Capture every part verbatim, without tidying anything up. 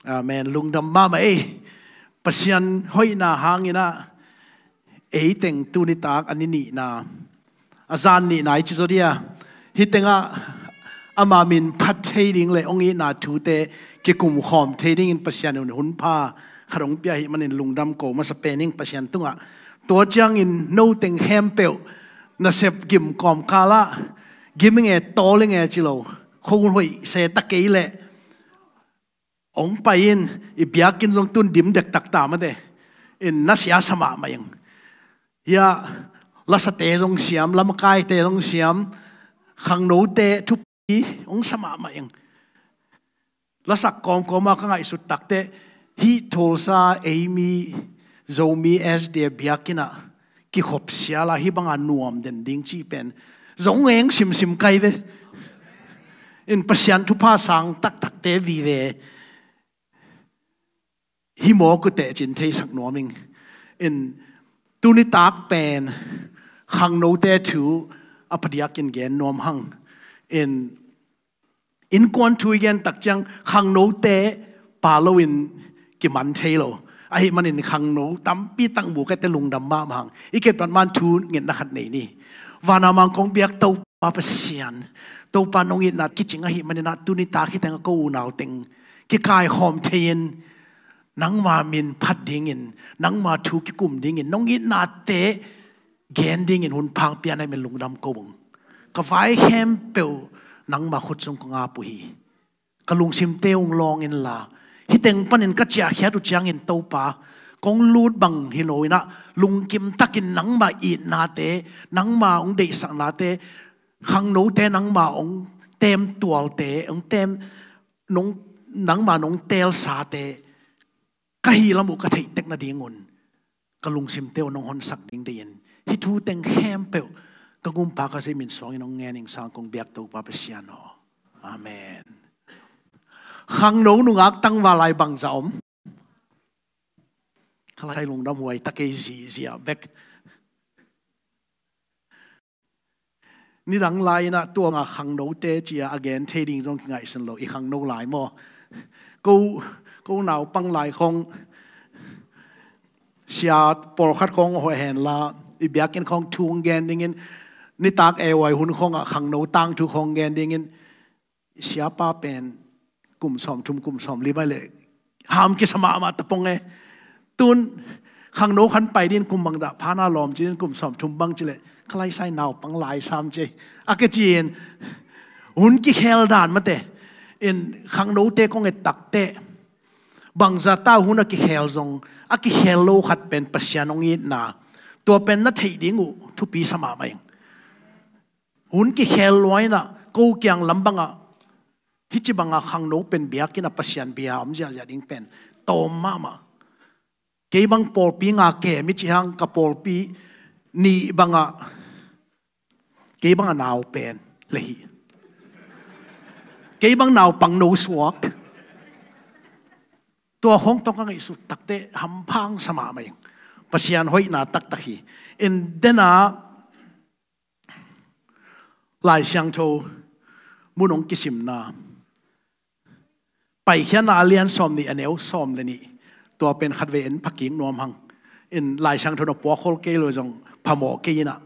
Amen. Lungdam mahmah ei. Pasian hoihna hangin ah, ei teng tuni tak a ni nihna, a zan nihna i ci zaw dia, hih tengah ama min phat thei ding le hong itna thute kikum khawm thei dingin Pasian in hun pha khat hong pia ahih manin lungdam ko masa pen ing Pasian tungah. Tua ciangin no teng khempeuh nasep gim kawmkal ah, gim i nge, tawl i nge ci lo, khuahun hoih se ta kei leh hong pai in, i biakinn zong tun dim dektak ta mate. In na siasa mahmah ing. Hia, lasate zong siam, lamakaite zong siam, khangnote thupi hong sa mahmah ing. Lasak kawmkawm a ka ngaihsut takteh, hih Tulsa, eimi, Zomi S D A biakinn ah kikhop sial a hih banga nuam den ding cih pen zong eng simsim kai ve. In Pasian thupha sang taktakte vive. Hih mawk uh teh cin theisak nuam ing. In tuni tak pen khangnote thu a phadiakin gen nuam hang. In innkuan thu i gen tak ciang khangnote pa loin kiman thei lo. Ahih manin khangno tampi tak mu kei te lungdam mahmah hang. I kei pan man thu ngetna khat nei ni. Vana mang kong biak Topa Pasian, Topa nong itna kicing ahih manin ah tuni tak hih teng a ko unau teng kikaikhawm thei-in nangma min phat dingin, nangma thu kikum dingin, nong itnate gen dingin hun pha hong pian ahih manin lungdam ko ung. Ka vai khempeuh nangma khut sung kong ap uh hi. Ka lungsimte hong lawng inla, hih teng panin ka ciahkhiat uh ciangin Topa, kong lut bang hi lo in ah, lungkim takin nangma itnate, nangma hong deihsaknate, khangnote nangma hong tem tualte, hong tem, nong, nangma nong telsate ka hih lam uh ka theih tek nadingun ka lungsimte uh nong honsak ding deihin, hih thu teng khempeuh ka gumpa ka Kha Siangtho min suangin hong ngen ing. Sang kong biak Topa Pasian aw. Amen. Khangno nungak tangval lai bangzah om? Kha lai lungdam huai ta kei zihziah bek. Nidang lai in ah tua nga khangnote ci-a a gen thei ding zong kingaihsun lo, i khangno lai maw? Ko, ko naupang lai khong sia pawlkhat khong hoih hen la, i biakinn khong thu hong gen dingin, nitak A Y hun khong ah khangno tangthu khong gen dingin, siapa pen kum sawmthum, kum sawmli bai leh ham kisa mahmah ta pong e. Tun khangno khan pai dingin kum bang dah pha na lawm ci dingin kum sawmthum bang ci leh, kha lai sai naupang lai sam ci a ke ci-in, hun kikhel dan mate. In khangnote kong et takteh bangzah ta hun a kikhel zong, a kikhel lo khat pen Pasian hong itna, tua pen na theih ding uh thupi sa mahmah ing. Hun kikhel lua in ah ko kiang lam bangah, hih ci banga khangno pen biakinn ah Pasian bia om ziahziah ding pen tawm mahmah. Kei bang pawlpi nga kem i ci hang, ka pawlpi nih bangah kei bangah nau pen le hi. Kei bang naupang no suak. Tua khong tawh ka ngaihsut takteh hampha sa mahmah ing. Pasian hoihna taktak hi. In dena Lai Siangtho mun hong kisimna, Paikhiatna a lian sawm nih, a neu sawm le nih. Tua pen khatvei en phakik nuam hang. In Lai Siangtho na puakhol kei lo zong phamawh kei in ah,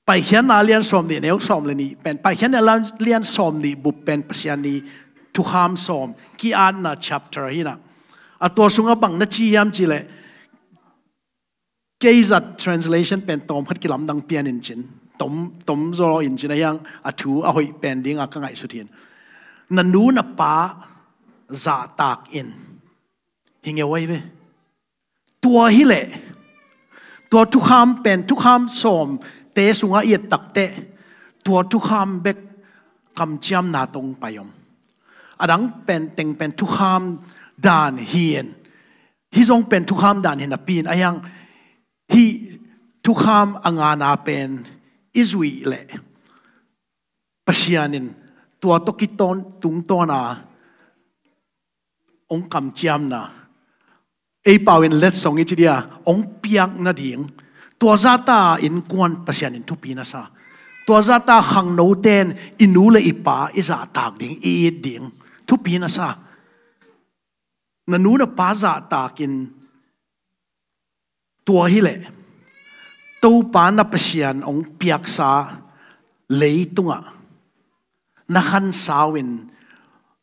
Paikhiatna a lian sawm nih, a neu sawm le nih pen, Paikhiatna a lian sawm nih bup pen Pasian' thukham sawm ki-atna chapter hi in ah, a tua sungah bang na ci hiam ci leh, kei zat translation pen tawm khat kilamdang pian in cin, tom, tom zaw in cin a hiang, a thu a hoih pen dinga ka ngaihsut hi in, na nu na pa zahtak in, hi ngeu ahi ve. Tua hi leh, tua thukham pen, thukham sawmte sungah i et takteh, tua thukham bek kamciamna tawh hong pai om. A dang pen teng pen thukham dan hi in, hih zong pen thukham dan hi napi in a hiang, hih thukham a ngana pen i zuih leh Pasian in tua tawh kitawn tungtawna hong kamciamna, ei pau in letsong i ci dia, hong piak nading, tua zahta innkuan Pasian in thupi na sa. Tua zahta khangnote in i nu le i pa i zahtak ding, i it ding thupi na sa. Na nu na pa zahtakin, tua hileh Topa na Pasian hong piaksa leitungah na khansau in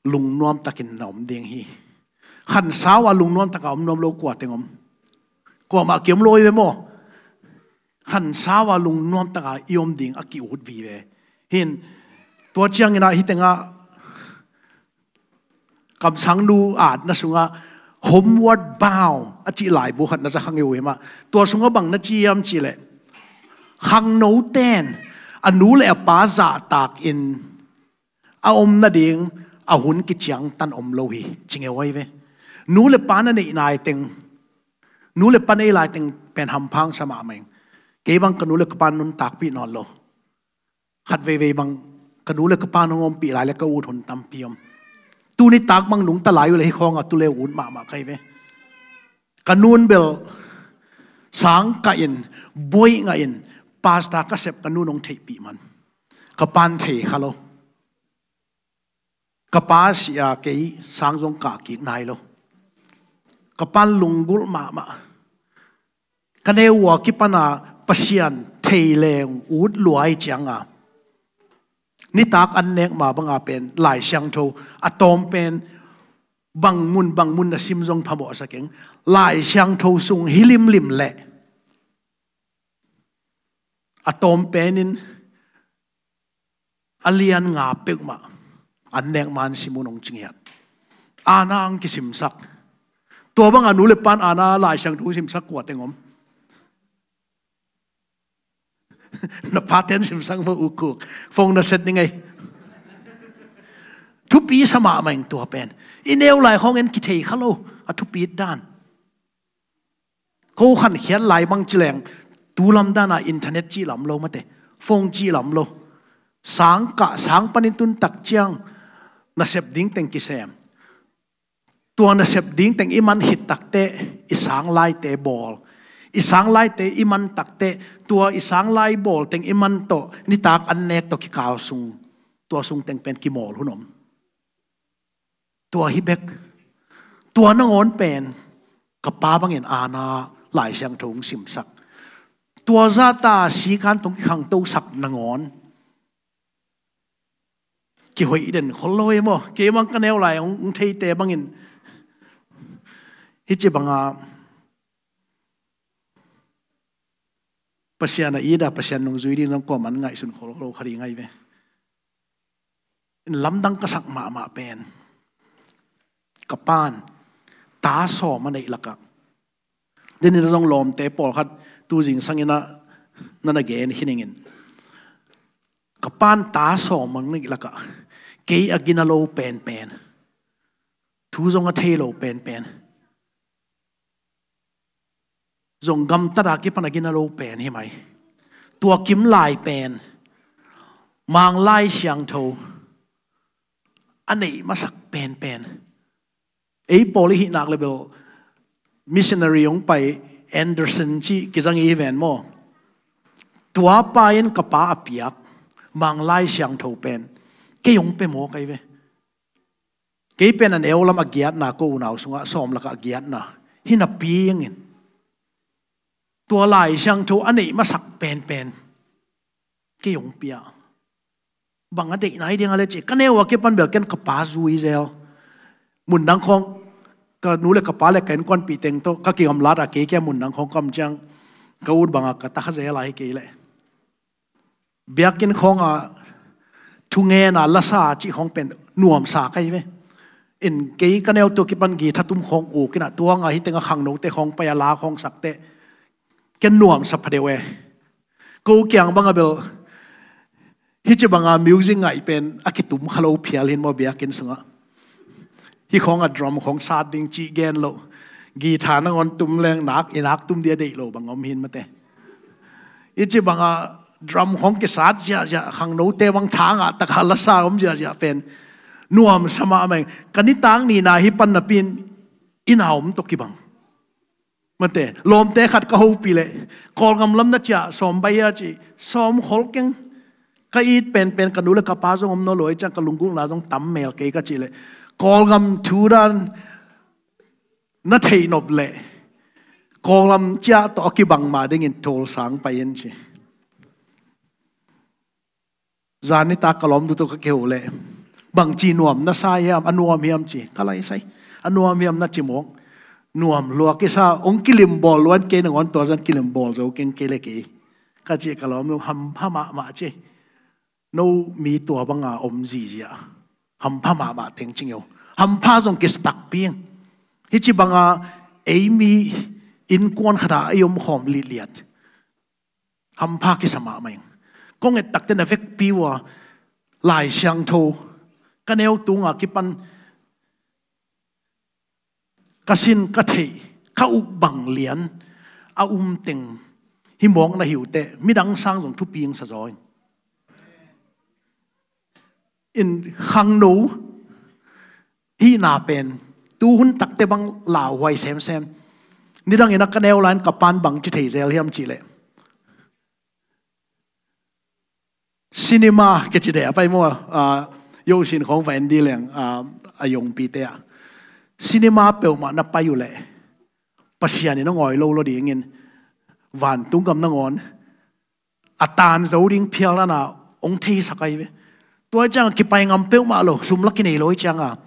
lungnuamtakin na om ding hi. Khansau a lungnuamtaka om nuam lo kua teng om? Kuamah ki om lo hi ve maw? Khansau a lungnuamtaka i om ding a ki-ut vive. Hin, tua ciangin ah hih tengah kamsangnu atna sungah Homeward Bound a cih laibu khat na za kha ngei uh hi mah. Tua sungah bang na ci hiam cih leh, khangnote'n a nu le a pa zahtakin a om nading a hun kiciangtan om lo hi, ci ngei uh hi ve. Nu le pa na neih nai teng, nu le pa nei lai teng pen hampha sa mahmah ing. Kei bang ka nu le ka pa nuntakpih nawn lo. Khat veivei bang ka nu le ka pa'n hong ompih lai leh ka ut hun tampi om. Tuni tak bang nungta lai uh leh hih khawng a tu leh ut mahmah ka hi ve. Ka nu'n bel sang kah in, buai ngah in, pastor ka sep ka nu'n hong theihpih man. Ka pa'n thei kha lo. Ka pa si a kei sang zong kah kik nai lo. Ka pa'n lunggulh mahmah. Ka neu uh a kipan a Pasian thei leng ut lua hi ciang a, nitak an nek ma bang a pen Lai Siangtho a tawm pen bang mun bang mun na sim zong phamawh sa keng. Lai Siangtho sung hi limlim leh a tawm pen in a lian nga peuhmah an nek ma-in sim un hong ci ngiat. Ana hong kisimsak. Tua bang a nu le pa'n ana Lai Siangtho simsak kua teng om? Na pate'n simsak maw, u kuk? Phone na set ni ngei. Thupi sa mahmah ing tua pen. I neu lai khawng en kithei kha lo a thupit dan. Ko khankhiat lai bang ci leng, tu lam dan a internet cih lam lo mate, phone cih lam lo. Sang kah, sang panin tun tak ciang nasep ding teng kisem. Tua nasep ding teng i man khit takteh i sang laite bawl. I sang laite i man takteh tua i sang lai bawl teng i man tawh nitak an nek tawh kikal sung, tua sung teng pen kimawl hun om. Tua hi bek. Tua nangawn pen ka pa bangin ana Lai Siangtho hong simsak. Tua zahta sikan tawh hong kikhangtosak nangawn kihoih den khol lo hi maw? Kei bang ka neu lai hong, hong theite bangin hih ci banga Pasian a it a, Pasian nungzui ding zong kuaman ngaihsun khol lo kha ding ahi ve. In lamdang ka sak mahmah pen ka pa'n ta sawm a neih lakah, den in zong lawmte pawlkhat tu zingsangin ah na na gen hi ning in, ka pa'n ta sawm a neih lakah kei a gina lo penpen, thu zong a thei lo penpen, zong gamtat a kipan a gina lo pen hi mai. Tua kim lai pen Mang Lai Siangtho a neih masak penpen. Ei pawl i hih nak le bel missionary hong pai Anderson cih kizang i hi ven maw? Tua pa in ka pa a piak Mang Lai Siangtho pen kei hong pia maw ka hi ve. Kei pen a neu lam a giatna, ko unau sungah sawm lakah a giatna hi napi ing in, tua Lai Siangtho a neih masak penpen kei hong pia. Bang a deih nai ding a le ci, ka neu a kipan bel ken ka pa zui zel. Mundang khawng, ka nu le ka pa le ka innkuanpih teng tawh ka kigamlat a, kei kia mundang khawng kam ciang ka ut banga ka ta kha zel a hi kei leh. Biakinn khawngah thungen a lasa cih khawng pen nuamsa ka hi ve. In kei ka neu tua kipan guitar tum khawng uk in ah, tua nga hih tengah khangnote khawng pai a la khawng sak teh ken nuamsa phadeuh e. Ko kiang banga bel hih ci banga music ngaih pen a kitum kha lo phial hi maw biakinn sungah. Hih khawngah drum khawng sat ding cih gen loh, guitar nangawn tum leng nak, i nak tum dia deih lo bang om hi mate. Hih ci banga drum khawng kisat ziahziah, khangnote bang tha ngah taka lasa om ziahziah pen nuamsa mahmah ing. Ka nitak nihna hih pan napi in inn a om tawh kibang. Mate, lawmte khat ka hopih leh, Kawlgam lam na ciah sawm bai a ci, sawm khol keng. Ka it penpen ka nu le ka pa zong om nawn lo ahih ciang ka lunggulhna zong tam mel kei ka cih leh, Kawlgam thu dan Na theih nop leh kawklam ciah tawh a kibang mah dingin tholsang pai in ci. Zan nitak ka lawmnu tawh ka kiho leh, bangci nuam na sa hiam, a nuam hiam ci. Ka lai sai, a nuam hiam na ci mawk. Nuam lua kisa, hong kilimbawl luan kei nangawn tua zan kilimbawl zo keng kei le kei. Ka ci ka lawmnu hampha mahmah ci. No mi tua banga om zizia hampha mahmah teng cingeu. Hampha zong kisa takpi ing. Hih ci banga ei mi innkuan khatah ei om khawm litliat. Hampha kisa mahmah ing. Kong et takte na vekpi uh a Lai Siangtho ka neu tunga kipan ka sin ka theih ka up bang lian a um teng hi mawk na hi uh teh midang sang zong thupi ing sa zaw ing. In khangno hihna pen tu hun takte bang lauhuai semsem. Nidangin a ka neu lai-in ka pan bang ci thei zel hiam cih leh, cinema kici deh a pai maw, ah, Yosin khawng va en di leng, ah, a yongpite ah. Cinema peuhmah na pai uh leh Pasian in a ngawi lo lo dingin vantung gam nangawn a tan zo ding phial nana hong theisak ahi ve. Tua ciang kipai ngam peuhmah lo, sum la kinei lo hi cianga.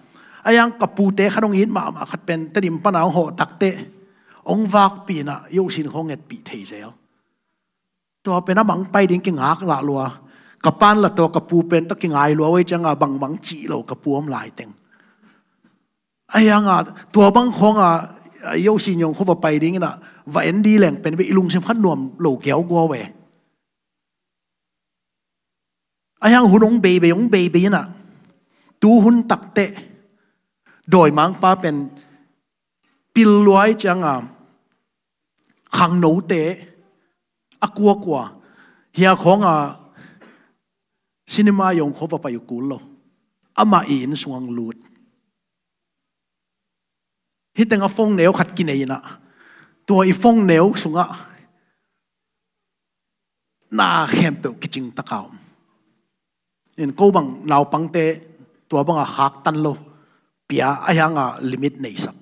A yang ka pute khat hong it mahmah khat pen Tedim pana hong hawh takte hong vakpih inah Yosin khawng ngetpih thei zel. Tua pen a mang pai ding kingak lah lua. Ka pan la tua ka pu pen tawh kingai lua uh hi cianga bangmang cih lo ka pu om laiteng. A hianga tua bang khawnga Yosin yong khuava pai dinginah va en di leng pen ve i lungsim khat nuam lo giaugua ve. A hiang hun hong beibei hong beibei inah tu hun takteh dawimangpa pen pil luai cianga khangnote a kuakua hia khawnga cinema yong khuava pai uh kul lo. Amah i inn sungah lut. Hih tengah phone neu khat kinei inah tua i phone neu sungah na khempeuh kicing taka om. In ko bang naupangte tua banga khaktan lo pia a hianga limit neisak.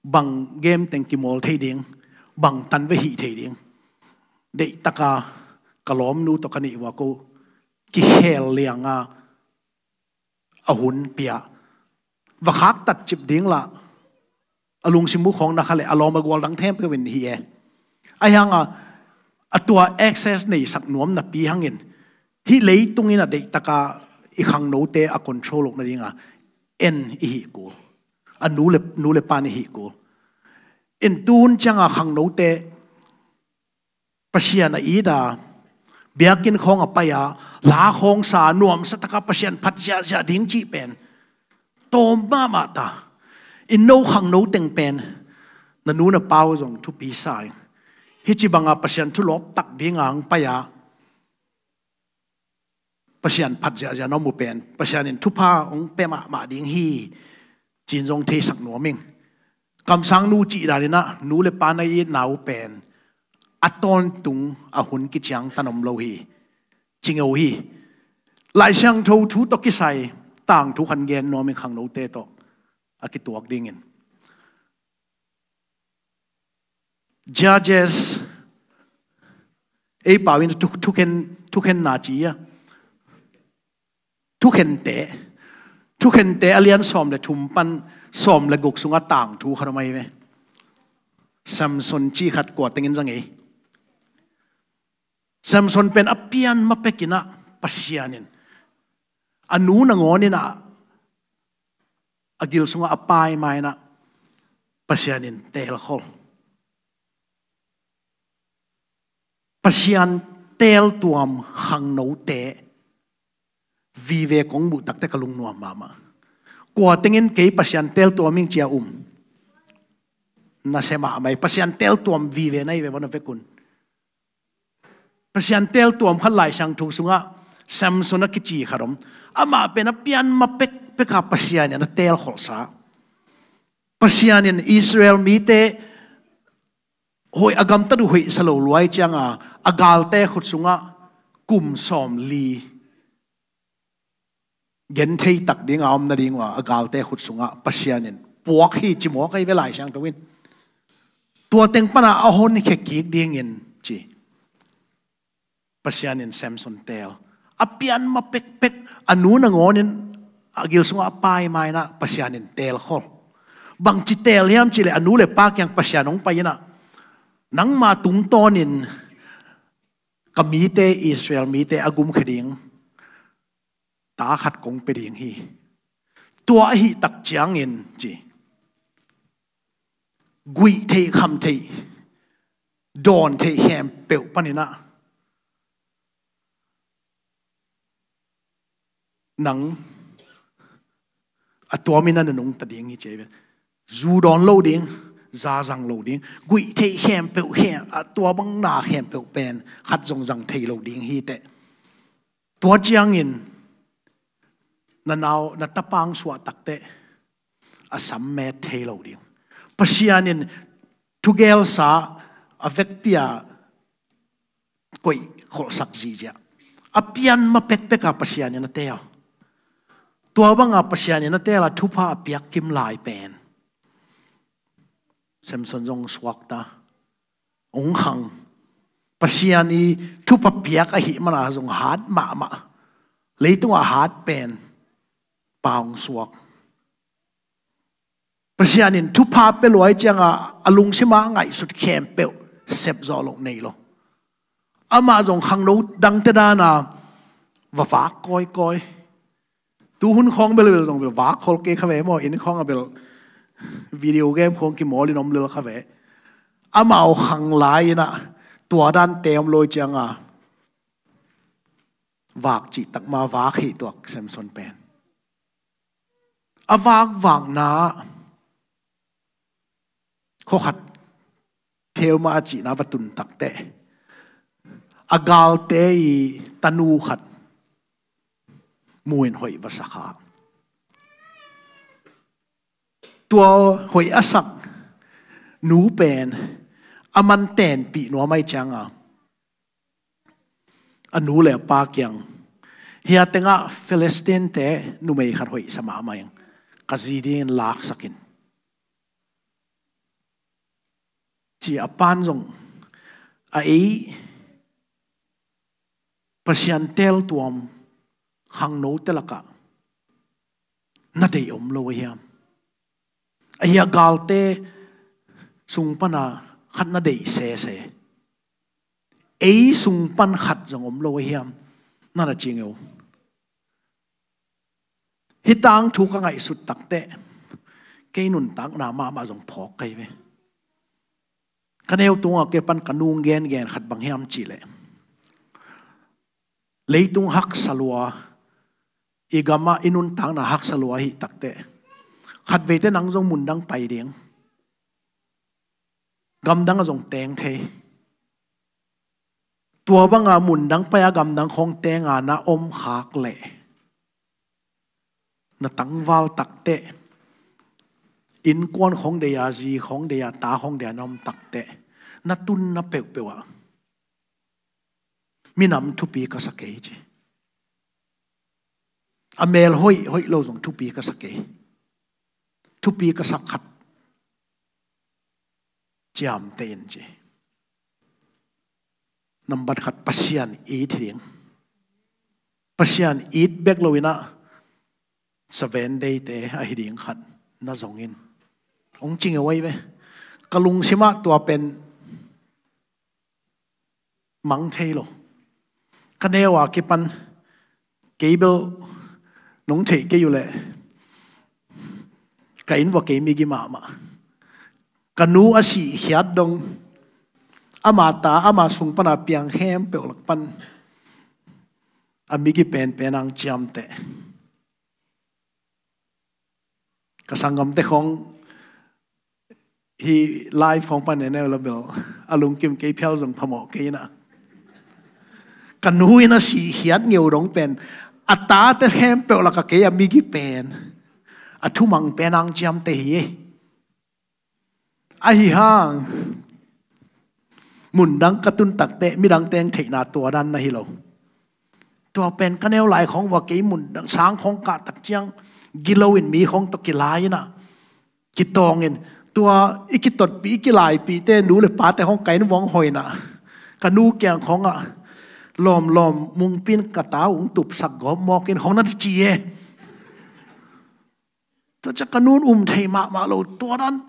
Bang game teng kimawl thei ding, bang tan ve hih thei ding. Deihtaka ka lawmnu tawh ka neih ua ko kikhel lianga a hun pia. Va khaktat cip ding lah a lungsim uh khawng na kha leh a lawm a gual dang thempeuh in hi e. A hianga a tua access neisak nuam napi hangin hih leitung in a deihtaka i khangnote a control loh nadinga en i hih kul. A nu le, nu le pan i hih kul. In tuhun cianga khangnote Pasian a ida biakinn khawng a pai-a la khawng sa nuamsa taka Pasian phat ziahziah ding cih pen tawm mahmah ta. In no khangno teng pen na nu na pa uh zong thupi sa in. Hih ci banga Pasian thu lawp tak dinga hong pai-a Pasian phat ziahziah na om uh pen Pasian in thupha hong pia mahmah ding hi cin zong theisak nuam ing. Kamsang nu cih daninah nu le pa na itna uh pen a tawntung a hun kiciangtan om lo hi. Cingeu hi. Lai Siangtho thu tawh kisai tangthu khan gen nuam ing khangnote tawh a kituak dingin. Judges ei pau in thukhen, thukhenna ci a thukhente thukhente a lian sawm le thum pan sawm le guk sungah tangthu khat om ahi ve. Samson ci khat kua tengin zang ei. Samson pen a pian ma pekinah Pasian in a nu nangawn inah a gil sungah a pai mainah Pasian in teelkhol. Pasian teeltuam khangnote vive kong buh takte ka lungnuam mahmah. Kua tengin kei Pasian teeltuam ing cia um na se mahmah hi. Pasian teeltuam vive na hi ve bana vekun. Pasian teeltuam khat Lai Siangtho sungah Samson a kici khat om. Amah pen a pian ma pek peka Pasian in a teelkholhsa. Pasian in Israel mite hoih a gamtat uh hoihsa lo luai cianga a galte khut sungah kum sawm li genthei tak dinga om nading uh a galte khut sungah Pasian in puak hi ci mawk ahi ve Lai Siangtho in. Tua teng pana a honkhia kik dingin ci. Pasian in Samson teel. A pian ma pekpek, a nu nangawnin a gil sungah a pai ma inah Pasian in teel khol. Bangci teel hiam cih leh a nu le pa kiang Pasian hong pai inah, nangma tungtawnin ka mite, Israel mite a gumkhia ding ta khat kong pia ding hi. Tua ahih tak ciangin ci, guih theih, kham theih, dawn theih khempeuh paninah nang a tuamin a na nungta ding hi ci. Zu dawn lo ding, za zang lo ding, guih theih khempeuh khem, a tua bang na khempeuh pen khat zong zang thei lo ding hi teh. Tua ciangin na nau, na tapa hong suah tak teh a sam met thei lo ding. Pasian in thugelsa a vekpi-a koih kholhsak zihziah. A pian ma pekpek a Pasian in a teel. Tua banga Pasian in a teel a thupha a piak kim lai pen Samson zong suakta, hong khang. Pasian i thupha piak ahih mana zong hat mahmah. Leitungah hat pen pa hong suak. Pasian in thupha pia luai cianga a lungsima ngaihsut khempeuh sepzawh loh nei lo. Amah zong khangno dangte dana va vak kawikawi. Tuhun khawng belbel zong bel vak khol kei kha ve maw, inn khawng a bel video game khawng kimawl in om lel kha ve. Amau khang lai inah tua dan tem lo cianga vak cih takma vak hi tuak Samson pen. A vakvakna khuakhat Thelma a cihna va tun tak teh a galte i tanu khat mu in hoih va sak a. Tua hoih a sak nu pen a man tenpih nuam ai cianga a nu le a pa kiang, hia tengah Philistine-te numei khat hoih sa mahmah ing, ka zi dingin laksak in, ci a pan zong a ei Pasian teeltuam khangnote lakah na deih om lo a hiam? Ahi a galte sung pana khat na deih sese, ei sung pan khat zong om lo a hiam? Na na cing eu. Hih tangthu ka ngaihsut tak teh kei nuntakna mahmah zong phawk ka hi ve. Ka neu tungah kei pan ka nung gengen khat bang hiam cihleh, leitung haksa lua, i gamah i nuntakna haksa lua ahih tak teh khatveite nang zong mundang pai ding, gamdang a zong teng thei. Tua banga mundang pai a gamdang khawng tenga na om khak leh na tangval tak teh, innkuan khawng dei a, zi khawng dei a, ta khawng dei a na om tak teh, na tunna peuhpeuh ah minam thupi ka sa kei ci. A mel hoih hoih lo zong thupi ka sa kei. Thupi ka sak khat ciamteh in ci. Nambat khat, Pasian it hi ding. Pasian it bek lo inah Seven Day-te ahi ding khat na zong in. Hong cing a wai ve. Ka lungsimah tua pen mang thei lo. Ka neu a kipan kei bel nong theih kei uh leh ka inn vua kei migi mahmah. Ka nu a sih khiat dong, ama ta, ama sung pana piang khempeuh lak pan a migi penpen ang ciamteh. Ka sanggamte khawng hih live khawng pan ne neu la bel a lungkim kei phial zong phamawh kei inah. Ka nu in a sih khiat ngeu dong pen a tate khempeuh laka kei a migi pen, a thumang pen ang ciamteh hi. Ahi hang mundang ka tun tak teh midang teng theihna tua dan na hi lo. Tua pen ka neu lai khawng vua kei mundang sang khawng kah tak ciang gilo in mi khawng tawh kilai inah Kitawngin, tua i kitotpih, i kilaipihte, nu le pate hong ka inn vuang hoina, ka nu kiang khawngah, lawmlawm mungpin ka ta ung tupsak gawp mawkin hong na ci e. Tua ciang ka nun um thei mahmah lo, tua dan,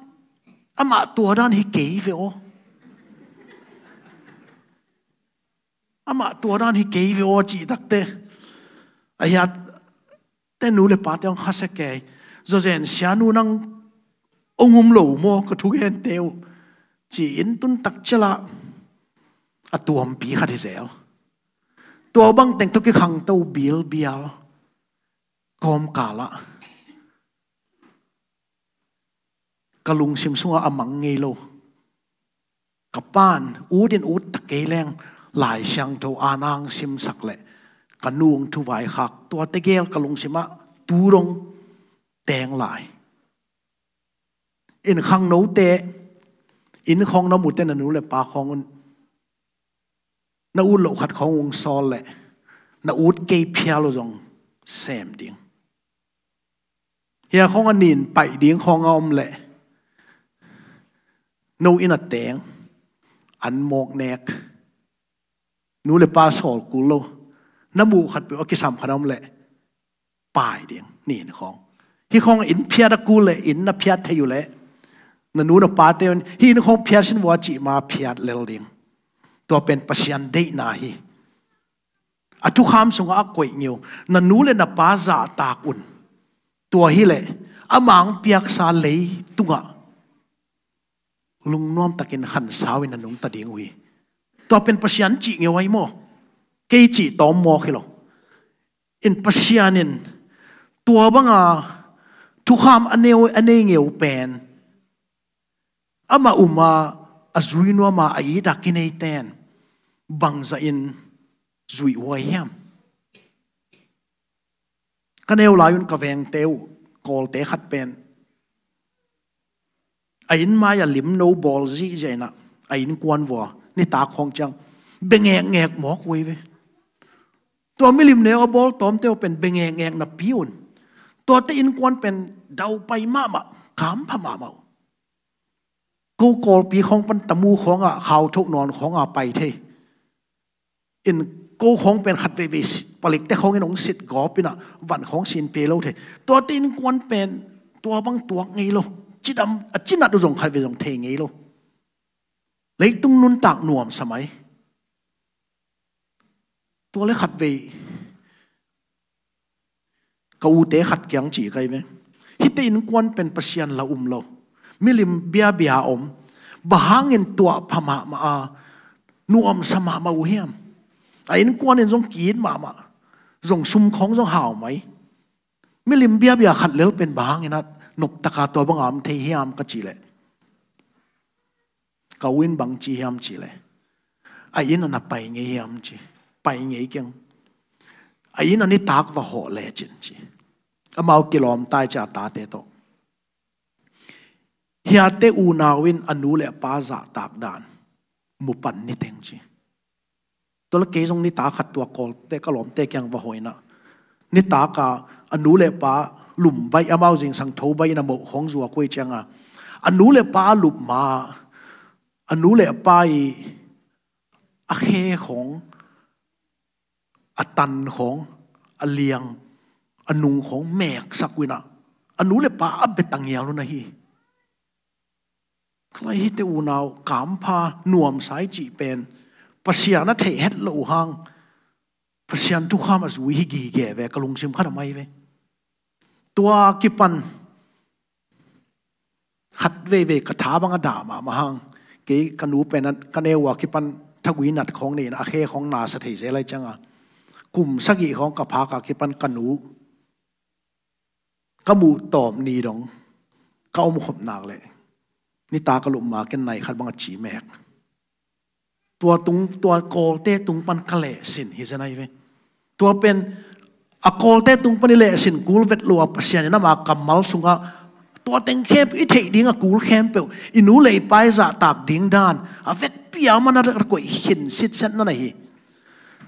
amah tua dan hi kei ve aw. Amah tua dan hi kei ve aw cih takte. A hiatte nu le pate hong khasia kei. Zawzen sia nu nang hong um lo maw ka thugente uh. Ci-in tun tak ciangah a tuampi khat hi zel. Tua bang teng tawh kikhangto bilbial. Kawmkalah ka lungsim sungah a mang ngei lo. Ka pan ut in ut ta kei leng Lai Siangtho a nang simsak leh ka nu hong thuvaikhak tuate gel ka lungsimah tu dong teng lai. Inn khangnote, inn khawng na mute na nu le pa khawng un na ut loh khat khawng ung sawl leh na ut kei phial uh zong sem ding. Hia khawng a nin paih ding khawng a om leh no inn a teng an mawk nek. Nu le pa sawl kul lo, na muh khat peuh a kisam khat a om leh pai ding nin khawng. Hih khawng inn phiat a kul leh inn na phiat thei uh leh na nu na pate un hih inn khawng phiat sin vua cih ma phiat lel ding. Tua pen Pasian deihna hi. A thukham sungah a koih ngeu na nu le na pa zahtak un. Tua hileh a mang piaksa leitungah lungnuam takin khansau in a nungta ding uh hi. Tua pen Pasian cih ngeu ahi maw? Kei cih tawm mawk hi lo. In Pasian in tua banga thukham a nei, a nei ngeu pen amah uma a zui nuama a ita kineiten bangzahin zui uh ahi hiam? Ka neu lai un ka vengte uh Kawlte khat pen a inn mai a limno bawl zihziah inah a innkuan vua nitak khawng ciang bengekngek mawk uh ahi ve. Tua milim neu a bawl tawmte uh pen bengekngek napi un tuate innkuan pen daupai mahmah, kampha mahmah uh. Ko Kawlpi khawng pan Tamu khawngah khauthoh nawn khawngah pai thei. In ko khawng pen khat veivei palikte khawngin hong sit gawp inah van khawng sin pe lo thei. Tuate innkuan pen tua bang tuak ngei lo. Cidam a cinat uh zong khat vei zong thei ngei lo. Leitung nuntak nuamsa mai. Tua le khat vei ka ute khat kiang ci kai ve. Hihte innkuan pen Pasian la um lo. Milim biabia om. Bang hangin tuah pha mahmah a nuamsa mahmah uh hiam? A innkuan in zong ki-it mahmah. Zong sum khawng zong hau mai. Milim biabia khat lel pen bang hangin a noptaka tua banga om thei hiam ka cih leh. Ka u in bang ci hiam cih leh. A inn a na pai ngei hiam ci. Pai ngei keng. A inn a nitak va hawh lecin ci. Amau kilawm tai ci a tate tawh. Hiate unau in a nu le a pa zahtak dan mu pan niteng ci. Tua le kei zong nitak khat tua Kawlte ka lawmte kiang va hawh inah nitaka a nu le pa lum baih amau zingsang tho baih inah moh khawng zuak uh hi cianga a nu le pa a lup ma a nu le a pa i a khe khawng a tan khawng a liang a nung khawng meksak uh inah a nu le pa a bia tangial uh na hi. Lai hihte unau kampha nuamsa i cih pen Pasian a theih het loh uh hang Pasian thukham a zui hi gige ve ka lungsim khat a mai ve. Tua kipan khat veivei ka tha bang a dah mahmah hang kei ka nu pen ka neu a kipan thagui nat khawng nei inah a khe khawng nasa thei zel lai cianga kum sagih khawng ka phaka kipan ka nu ka muh tawp ni dong ka omkhop nak leh nitak a lup ma ken nai khat bang a ci mek. Tua tung tua Kawlte tung pan ka lehsin hi zen ahi ve. Tua pen a Kawlte tung pan i lehsin kul vet lo a Pasian in ama kammal sungah tua teng khempeuh i theih ding a kul khempeuh i nu le i pa i zahtak ding dan a vekpi a man a koih khin sitset na na hi.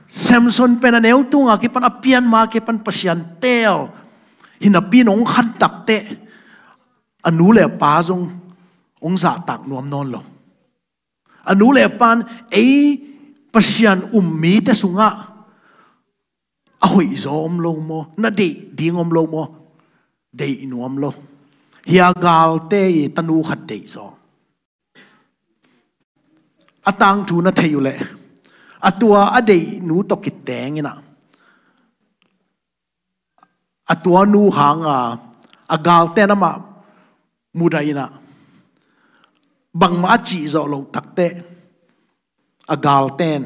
Samson pen a neu tunga kipan a pian ma kipan Pasian teel hi napi in hong khantak teh a nu le a pa zong hong zahtak nuam nawn lo. A nu le a pan ei Pasian um mite sungah a hoihzaw om lo maw, na deih ding om lo maw? Deih nuam lo. Hia galte i tanu khat deihzaw. A tangthu na thei uh leh a tua a deih nu tawh kiteng inah a tua nu hanga a galte namah mudah inah bangmah a cihzawh loh takteh a galten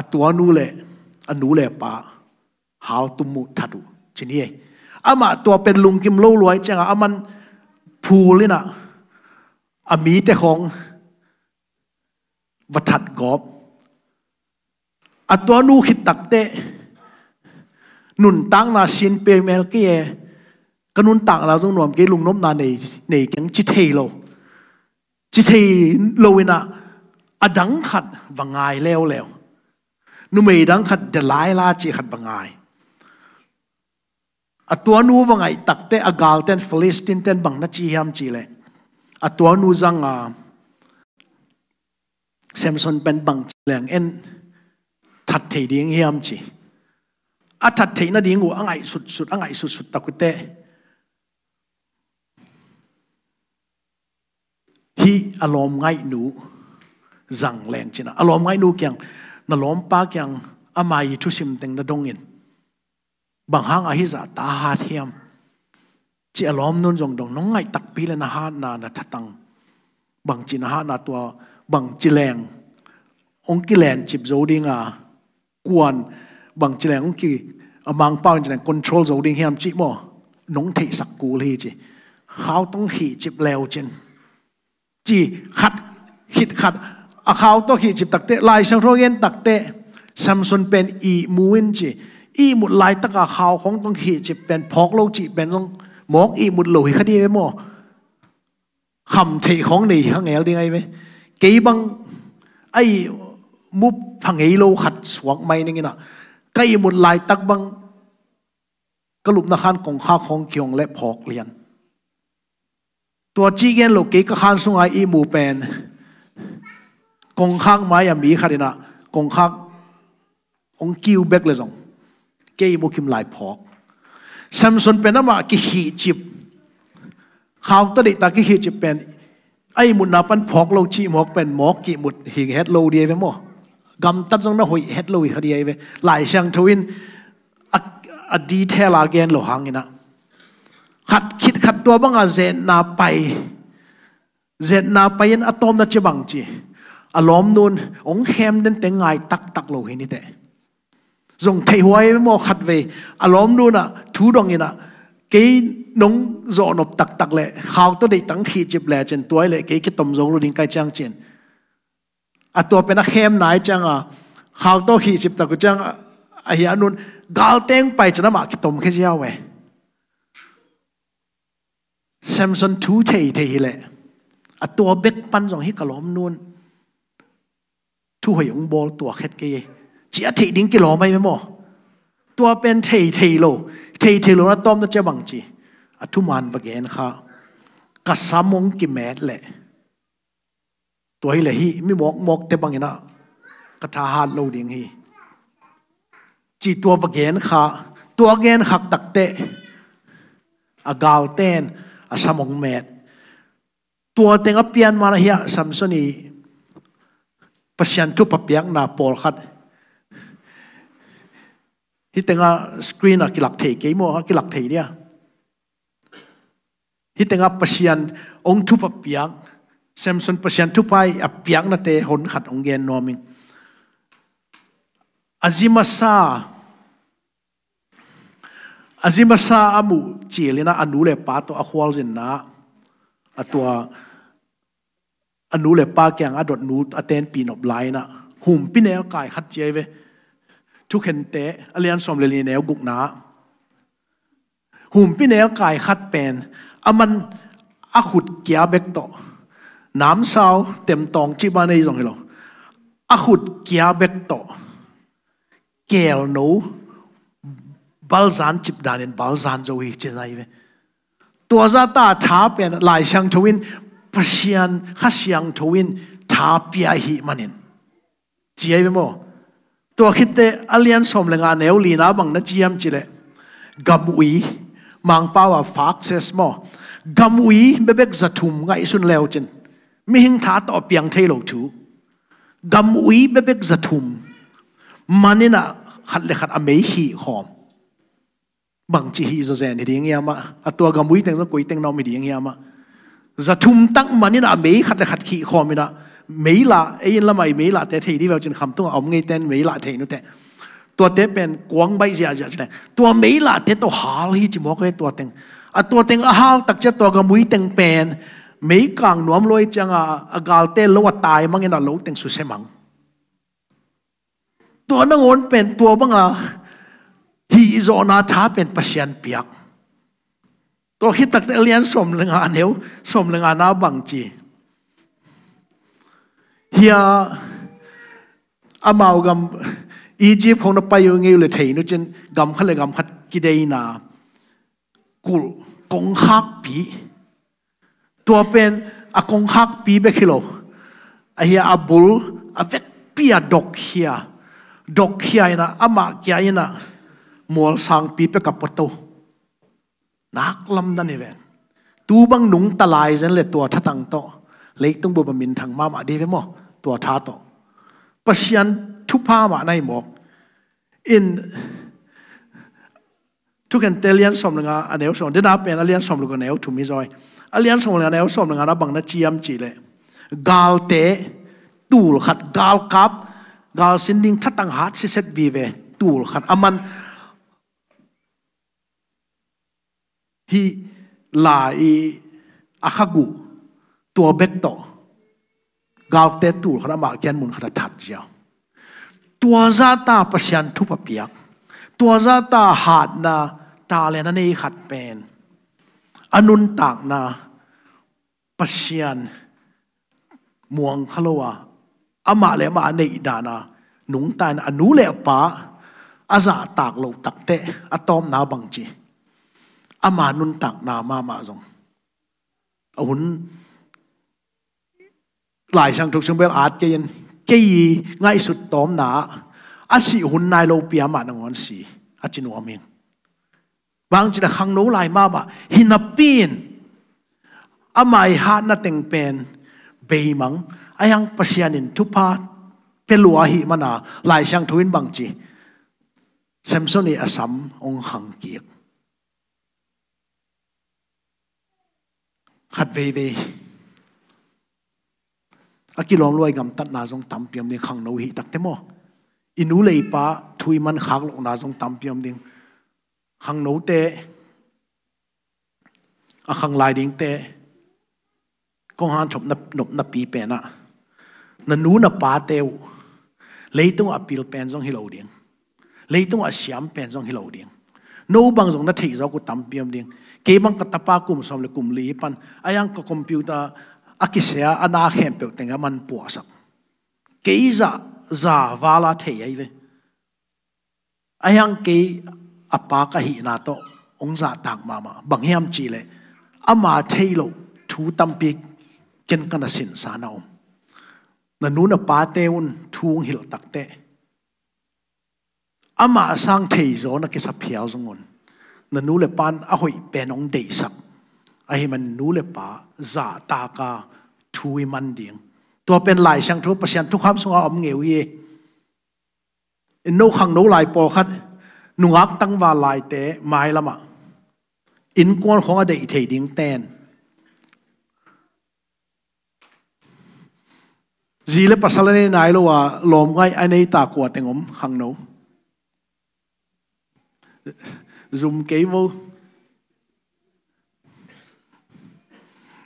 a tua nu le a nu le pa haltum uh that uh cin hi. Amah tua pen lungkim lo luai cianga aman phul inah a mite khawng va that gawp. A tua nu khit takteh nuntakna sin pei mel kei e, ka nuntakna zong nuam kei, lungnopna nei, nei keng ci thei lo. Ci thei lo inah a dang khat va ngai leuleu. Numei dang khat Delilah ci khat va ngai. A tua nu va ngaih takteh a galten Philistine ten bang na ci hiam cihleh a tua nu zanga Samson pen bangci leng en that thei ding hiam ci. A that theih nading uh a ngaih sutsut, a ngaih sutsut tak uh teh hih a lawm ngaihnu zang leng cinah a lawm ngaihnu kiang, na lawmpa kiang ama i thusim teng na dongin bang hang a hih zah ta hat hiam ci a lawmnun zong dong, nong ngaih takpi le na hatna na thatang bangci na hatna tua bangci leng hong kilencip zo dinga kuan bangci leng hong ki a mangpau in ci leng control zo ding hiam cih maw? Nong theihsak kul hi ci. Khau tawh hong khihcip leu cin ci khat khit khat a khau tawh khihcip takteh Lai Siangtho gen takteh Samson pen ihmu in ci. Ihmut laitaka khau khawng tawh khihcip pen phawk lo cih pen zong mawk ihmut lo hi kha ding e maw? Kham theih khawng nei hi kha ngel ding ahi ve. Kei bang a ihmu pha ngei lo khat suak mai ning inah ka ihmut laitak bang ka lupna khan kongkhak khawng kihong le phawk lian. Tua ci gen lo kei ka khan sunga ihmu pen kongkhak mai a mi khat inah kongkhak hong kiu bek le zong kei ihmu kim lai phawk. Samson pen amah kikhihcip khau tawh deihta kikhihcip pen a ihmutna pan phawk lo cih mawk pen mawk kihmut hi het lo ding ahi ve maw? Gamtat zong na hoih het lo hi kha ding ahi ve. Lai Siangtho in a, a detail a gen lo hang inah khat khit khat tua banga zetna pai, zetna pai in a tawpna cia bangci a lawmnun hong khem dente ngai taktak lo hi niteh. Zong theihhuai maw khatvei a lawmnun ah thu dong inah kei nong zawhnop taktak le khau tawh deihta hong khihcip le cin tua hi leh kei kitom zo lo ding kai ciang cin. A tua pen a khem nai cianga khau tawh khihcip tak uh ciang a hia nun galteng pai cin amah kitom khe ziau e. Samson thu thei thei hi leh a tua bek pan zong hi ka lawmnun thu hoih hong bawl tuak het kei e ci a theih ding kilawm ahi ve maw? Tua pen thei thei lo, thei thei lo na tawpna cia bangci a thuman va gen kha. Ka sam hong kimet leh tua hi leh hih mi mawkmawkte bang inah ka tha hat lo ding hi ci tua va gen kha. Tua gen khak takteh a galten a sam hong met. Tua teng a pian man ahi a Samson i Pasian thupha piakna pawlkhat hih tengah screen ah kilak thei kei maw? A kilak thei dia. Hih tengah Pasian hong thupha piak, Samson Pasian thupha i a piaknate hon khat hong gen nuam ing. A zi masa, a zi masa a muh cil inah a nu le pa tawh a khualzinna, a tua a nu le pa kiang a dotnu a tenpih nop lai inah humpi neu kai khat ci ahi ve. Thukhente a lian sawm le li neu gukna. Humpi neu kai khat pen aman a khut kia bek tawh, namsau temtawng cih ban ei zong hi lo, a khut kia bek tawh kelno balzan cip danin balzan zo hi ci ahi ve. Tua zata tha pen Lai Siangtho in, Pasian Kha Siangtho in tha pia ahih manin ci ahi ve maw? Tua khitteh a lian sawm le nga neu lina bang na ci hiam cih leh, gamui, Mangpau a fak ses maw, gamui bekbek za thum ngaihsun le uh cin, mihing tha tawh a piang thei lo thu. Gamui bekbek za thum man in ah khat le khat a mei khih khawm. Bangci hih zawzen hi ding hiam ah, a tua gamui teng zong koi teng na om hi ding hiam ah. Za thum tak man in ah mei khat le khat khih khawm in ah, mei lah, ei inn lamah i mei lahte thei dih ve uh cin, khamtung a om ngeite in mei lah thei nuteh. Tuate pen kuang baih ziahziah ci leh, tua mei lahte tawh hal hi ci mawk ve tua teng. A tua teng a hal tak ciang tua gamui teng pen mei kang nuam lo ahih ciangin a galte lo a tai mang in ah lo teng susia mang. Tua nangawn pen tua banga hih zawhna tha pen Pasian piak. Tua khit takteh a lian sawm le nga neu sawm le nga na bang ci hiam, amau gam Egypt khong na pai uh ngei uh leh thei nu cin, gam khat le gam khat kideina kulh kongkhakpi. Tua pen a kongkhakpi bek hi lo, ahi a bul a vekpi a dok khia, dok khia in ah amah kia in ah mualsangpi pek a puato. Nak lamdang hi ven. Tu bang nungta lai zen leh tua thatang tawh leitung bup a minthang mahmah dih ve maw? Tua tha tawh Pasian thupha mah na hi mawk. In Thukhente a lian sawm le nga a neu sawm, dena pen a lian sawm le guk a neu thum hi zaw hi. A lian sawm le nga a neu sawm le nga na bang na ci hiam cih leh, galte tul khat, galkap, gal sin ding thatang hat siset vive tul khat a man, hih lai i a kha guh, tua bek tawh galte tul khat amah kiang mun khat a that ziau. Tua zata Pasian thupha piak, tua zata hatna, talent a nei khat pen a nuntakna Pasian muang kha lo a, amah le amah a neih dan a nungta in a nu le a pa a zahtak loh takteh a tawpna bang ci, ama nuntakna mahmah zong a hun Lai Siangtho sung bel at kei in, kei i ngaihsut tawpna ah a sih hun nai lopi amah nangawn si a ci nuam ing. Bang ci leh khangno lai mahmah hi napi in ama i hatna teng pen beimang, a hiang Pasian in thupha pia lua ahih man a Lai Siangtho in bang ci, Samson i a sam hong khang kik. Khat veivei a kilawm lua i gamtatna zong tampi om ding, khangno hih takteh maw? I nu le i pa thu i man khak lohna zong tampi om ding. Khangnote, a khang lai dingte kong hanthawp nopnapi pen ah, na nu na pate uh leitung a pil pen zong hi lo ding, leitung a siam pen zong hi lo ding. No bang zong na theih zawk uh tampi om ding. Kei bang ka tapa kum sawm le kum li pan a hiang ka computer a kisea a na khempeuh teng a man puahsak. Kei zah za vala thei ahi ve. A hiang kei a pa ka hihna tawh hong zahtak mahmah. Bang hiam cih leh ama theih loh thu tampi ken ka na sinsa na om. Na nu na pate un thu hong hilh takteh amah sang thei zaw na kisa phial zong un, na nu le pa in a hoih pen hong deihsak ahih man nu le pa zahtak a thu i man ding. Tua pen Lai Siangtho Pasian thukham sungah om ngei uh hi. In no khangno lai pawlkhat, nungak tangval laite mailamah innkuan khong a deih thei ding ten, zi le pasal a nei nai lo a lawmngaih a nei ta kua teng om khangno? Zum kei vo.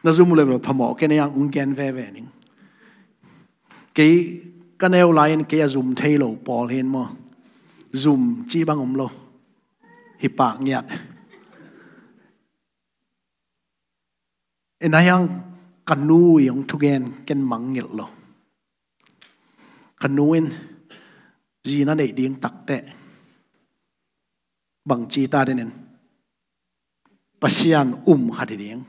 Na zum uh le phamawh ken a hiang hong gen veve ning. Kei ka neu lai-in kei a zum thei lo pawl hi in maw? Zum cih bang om lo. Hi pah ngiat. In a hiang ka nu i hong thugen ken mangngilh lo. Ka nu in zi na neih ding takteh bangci ta den in, Pasian um khat hi ding.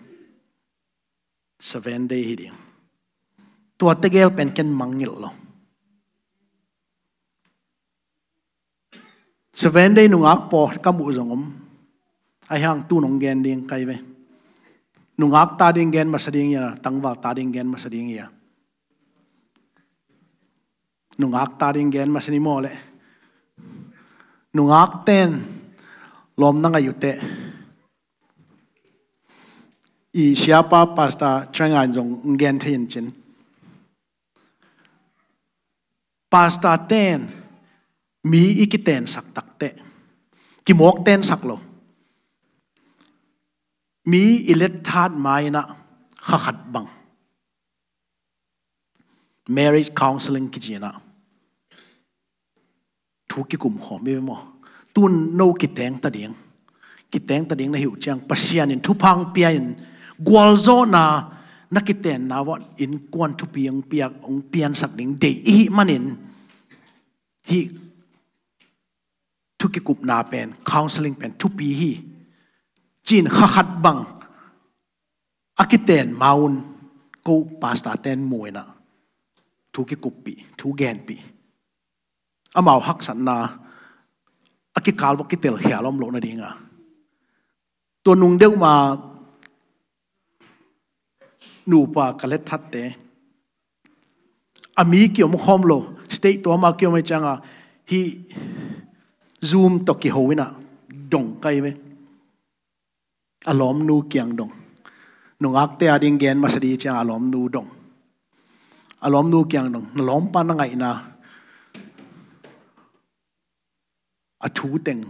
Seven day hi ding. Tua tegel pen ken mangngilh lo. Seven day nungak pawh ka muh zong om. Ahi hang tu nong gen ding kai ve. Nungak ta ding gen masa ding ia, tangval ta ding gen masa ding ia. Nungak ta ding gen masa ni maw leh. Nungak ten lawm na ngai uh teh. I siapa Pastor Trenga in zong gen thei in cin. Pastor ten mi i kitensak takteh, kimawk tensak lo. Mi i let that ma-in ah kha khat bang marriage counseling kici-in ah thu kikum khawm hi ve maw? Tun no kiteng ta ding. Kiteng ta ding na hi uh ciang Pasian in thupha hong pia-in gualzawhna na kitenna uah innkuan thupi hong piak, hong piansak ding deih i hih manin hih thu kikupna pen, counseling pen thupi hi ci-in kha khat bang a kiten ma-un ko pastor ten mu-in ah thu kikuppih, thu genpih. Amau haksatna a kikal uah kitel khial om loh nading a. Tua nung deuh ma nupa ka let thatte a mi kiom khawm lo, state tua ma kiom ahi ciang a hih Zoom tawh kiho-in ah dong kai ve. A lawmnu kiang dong. Nungakte a ding gen masa ding ciang a lawmnu dong. A lawmnu kiang dong. Na lawmpa na ngaihna a thu teng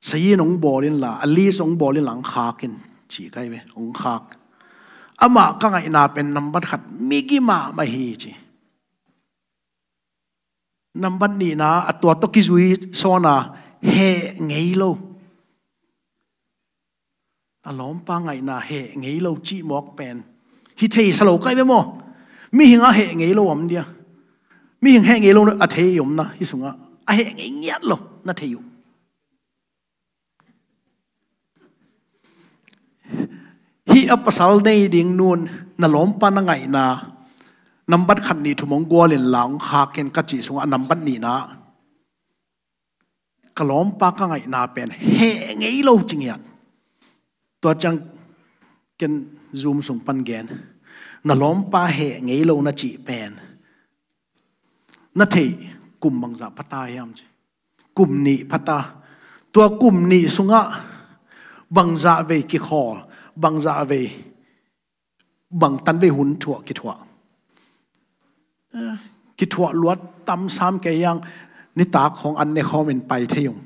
sayin hong bawl inla, a list hong bawl inla hong khak in ci kai ve, hong khak. Amah ka ngaihna pen nambat khat migi mahmah hi ci. Nambat nihna a tua tawh kizui sawn a heh ngei lo. A lawmpa ngaihna heh ngei lo cih mawk pen hi thei sa lo kai ve maw? Mihing a heh ngei lo om dia. Mihing heh ngei lo a thei om na hi sungah a heh ngei ngiat lo na thei uh. Hih a pasal nei ding nun na lawmpa na ngaihna nambat khat nih thum hong gual inla hong khak in ka cih sungah a nambat nihna ka lawmpa ka ngaihna pen heh ngei lo ci ngiat. Tua ciang ken Zoom sung pan gen. Na lawmpa heh ngei lo na cih pen na theih kum bangzah pha ta hiam ci. Kum nih pha ta. Tua kum nih sungah bangzah vei kikhawl, bangzah vei bangtan vei hun thuah kithuah. Eh, kithuah luat tam sam kei hiang nitak khawng an ne khawm in pai thei ung.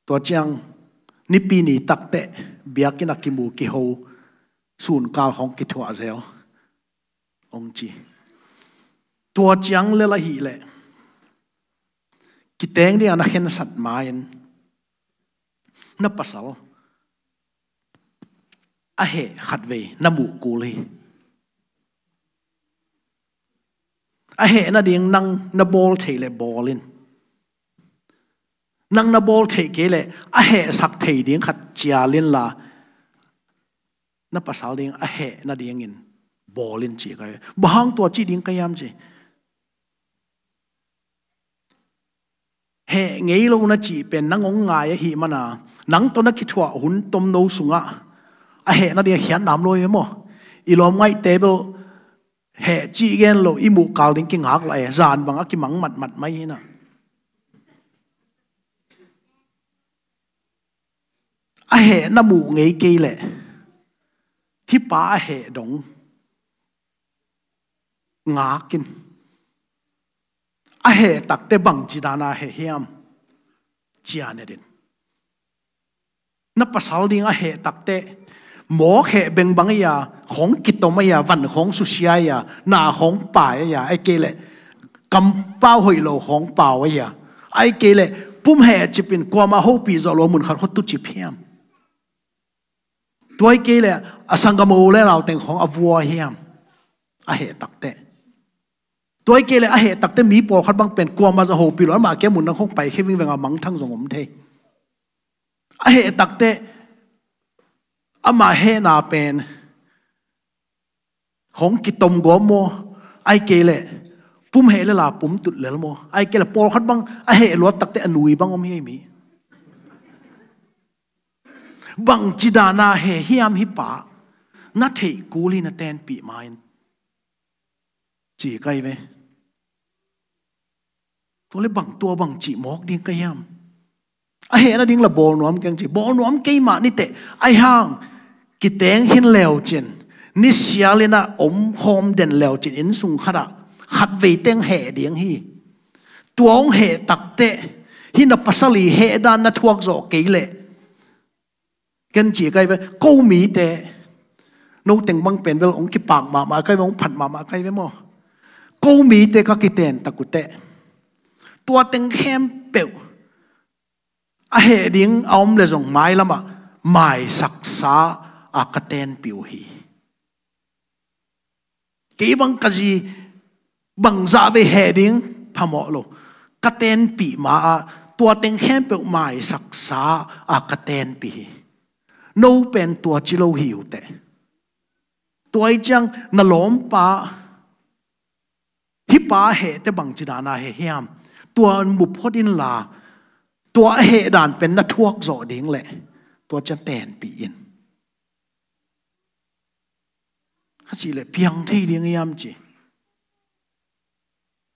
Tua ciang nipi ni takteh biakinn a kimu kiho sunkal khawng kithuah zel hong ci. Tua ciang lel ahih leh kiteng ding a na khensat ma-in na pasal a heh khatvei na muh kul hi. A heh nading nang na bawl theih leh bawl in. Nang na bawl theih kei leh a hehsak thei ding khat cial inla na pasal ding a heh nadingin bawl in ci kai. Bang hang tua cih ding ka hiam ci. Heh ngei lo na cih pen nang hong ngai ahih mana nang tawh na kithuah hun tomno sungah a heh nading a khiat nam lo hi maw? I lawm ngaihte bel heh cih gen lo i muh kal ding kingak lai, zan bang a kimang matmat mai hi na. A heh na muh ngei kei leh hih pa a heh dong ngak in. A heh takte bangci dan a heh hiam? Cian et in. Na pasal ding a heh takte mawk heh bengbang ahi a, khawng kitom ahi a, van khawng susia ahi a, na khawng pai ahi a, ahih kei leh kampau hoih lo khawng pau ahi a, ahih kei leh pum heh cip in kuamah hopih zawh lo mun khat khawng tucip hiam? Tua ahih kei leh a sanggam u le nau teng khawng a vua hiam? A heh takte. Tua ahih kei leh a heh takte mi pawlkhat bang pen kuamah zong hopih lo, amah kia mun dang khawng paikhia vingveng a mangthang zong om thei. A heh takte Ama hehna pen hong kitom gawm maw? Ai kei leh pum heh le la pum tut lel maw? Ai kei leh pawlkhat bang a heh luat takte a nui bang om hi ei mi. Bangci dana heh hiam hih pa? Na theih kul hi, na tenpih ma-in. Ci kai ve. Tua le bang tua bang cih mawk ding ka hiam? A heh nading la bawl nuam keng ci. Bawl nuam kei mah niteh. Ai hang kiteng khin leu cin, nisial in a om khawm den leu cin, inn sung khat ah khat vei teng heh ding hi. Tua hong heh takteh hih na pasal i heh dan na thuak zawh kei leh, ken ci kai ve, ko mite, no teng bang pen bel hong kipak mahmah kai ve, hong phat mahmah kai ve maw? Ko mite ka kiten tak uh teh, tua teng khempeuh a heh ding a om le zong mailamah maisaksa a ka tenpih uh hi. Kei bang ka zi bangzah vei heh ding phamawh lo. Ka tenpih ma-ah tua teng khempeuh maisaksa a ka tenpih hi. No pen tua ci lo hi uh teh. Tua ih ciang na lawmpa, hih pa hehte bangci dana heh hiam? Tua mu phot inla, tua a heh dan pen na thuak zawh ding leh tua ciang tenpih in. Ka cih leh piang thei ding hiam ci?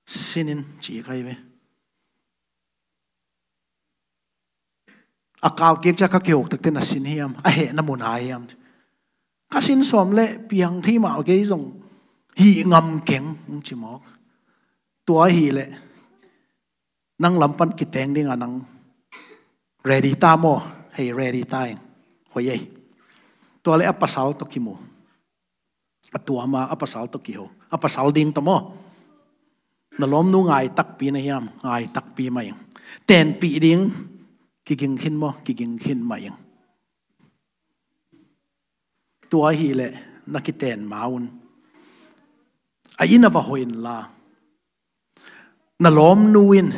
Sin in ci kai ve. A kal kik ciang ka kihok takte na sin hiam? A heh na mu nai hiam? Ka sin sawm leh piang thei mah kei zong hih ngam keng, hong ci mawk. Tua ahih leh nang lam pan kiteng ding a nang ready ta maw? Hei, ready ta ing. Hoih ei. Tua leh a pasal tawh kimu. A tuam a, a pasal tawh kiho. A pasal ding tawh maw? Na lawmnu ngai takpi na hiam? Ngai takpi mah ing. Tenpih ding kiging khin maw? Kiging khin mah ing. Tua ahih leh na kiten ma un. A inn a va hoih inla, na lawmnu in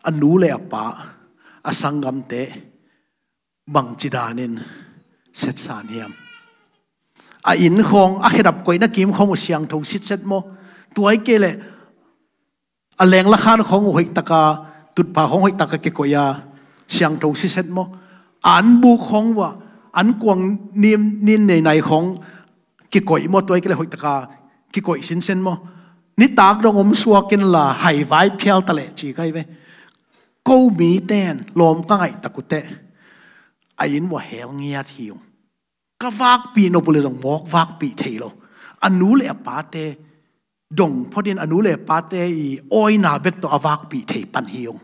a nu le a pa, a sanggamte bangci danin setsan hiam? A inn khawng, a khedap koihna kim khawng uh siangtho sitset maw? Tua ih kei leh a lengla khan khawng uh hoihtaka, tutphah khawng hoihtaka kikoih a siangtho sitset maw? A anbuk khawng uh ah ankuang nin neinai khawng kikoih maw? Tua ih kei leh hoihtaka kikoih sinsen maw? Nitak dong om suak inla haivai phial ta leh ci kai ve. Ko miten lawm ka ngaih tak uh teh, a inn uh ah hel ngiat hi ung. Ka vakpih nop uh leh zong mawk vakpih thei lo. A nu le a pate dong phot in, a nu le a pate i awina bek tawh a vakpih thei pan hi ung.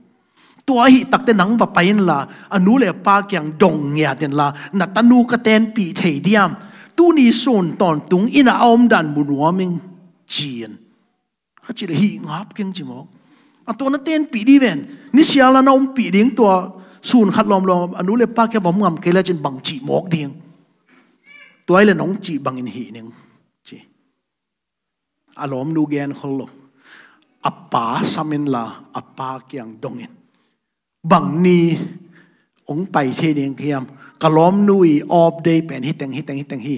Tua ahih takteh nang va pai inla, a nu le a pa kiang dong ngiat inla, na tanu ka tenpih thei diam? Tuni sun tawntung inn ah a omdan mu nuam ing, ci-in. Ka cih leh hih ngap keng ci mawk. A tua na tenpih dih ven. Nisial na na ompih ding tua sun khat lawmlawm a nu le pa kiang va om ngam kei lecin bang cih mawk ding? Tua ih leh nong cih bangin hih ning, ci. A lawmnu genkhol lo. A pa sam inla, a pa kiang dong in. Bang ni hong pai thei ding ka hiam? Ka lawmnu i off day pen hiteng, hiteng, hiteng hi.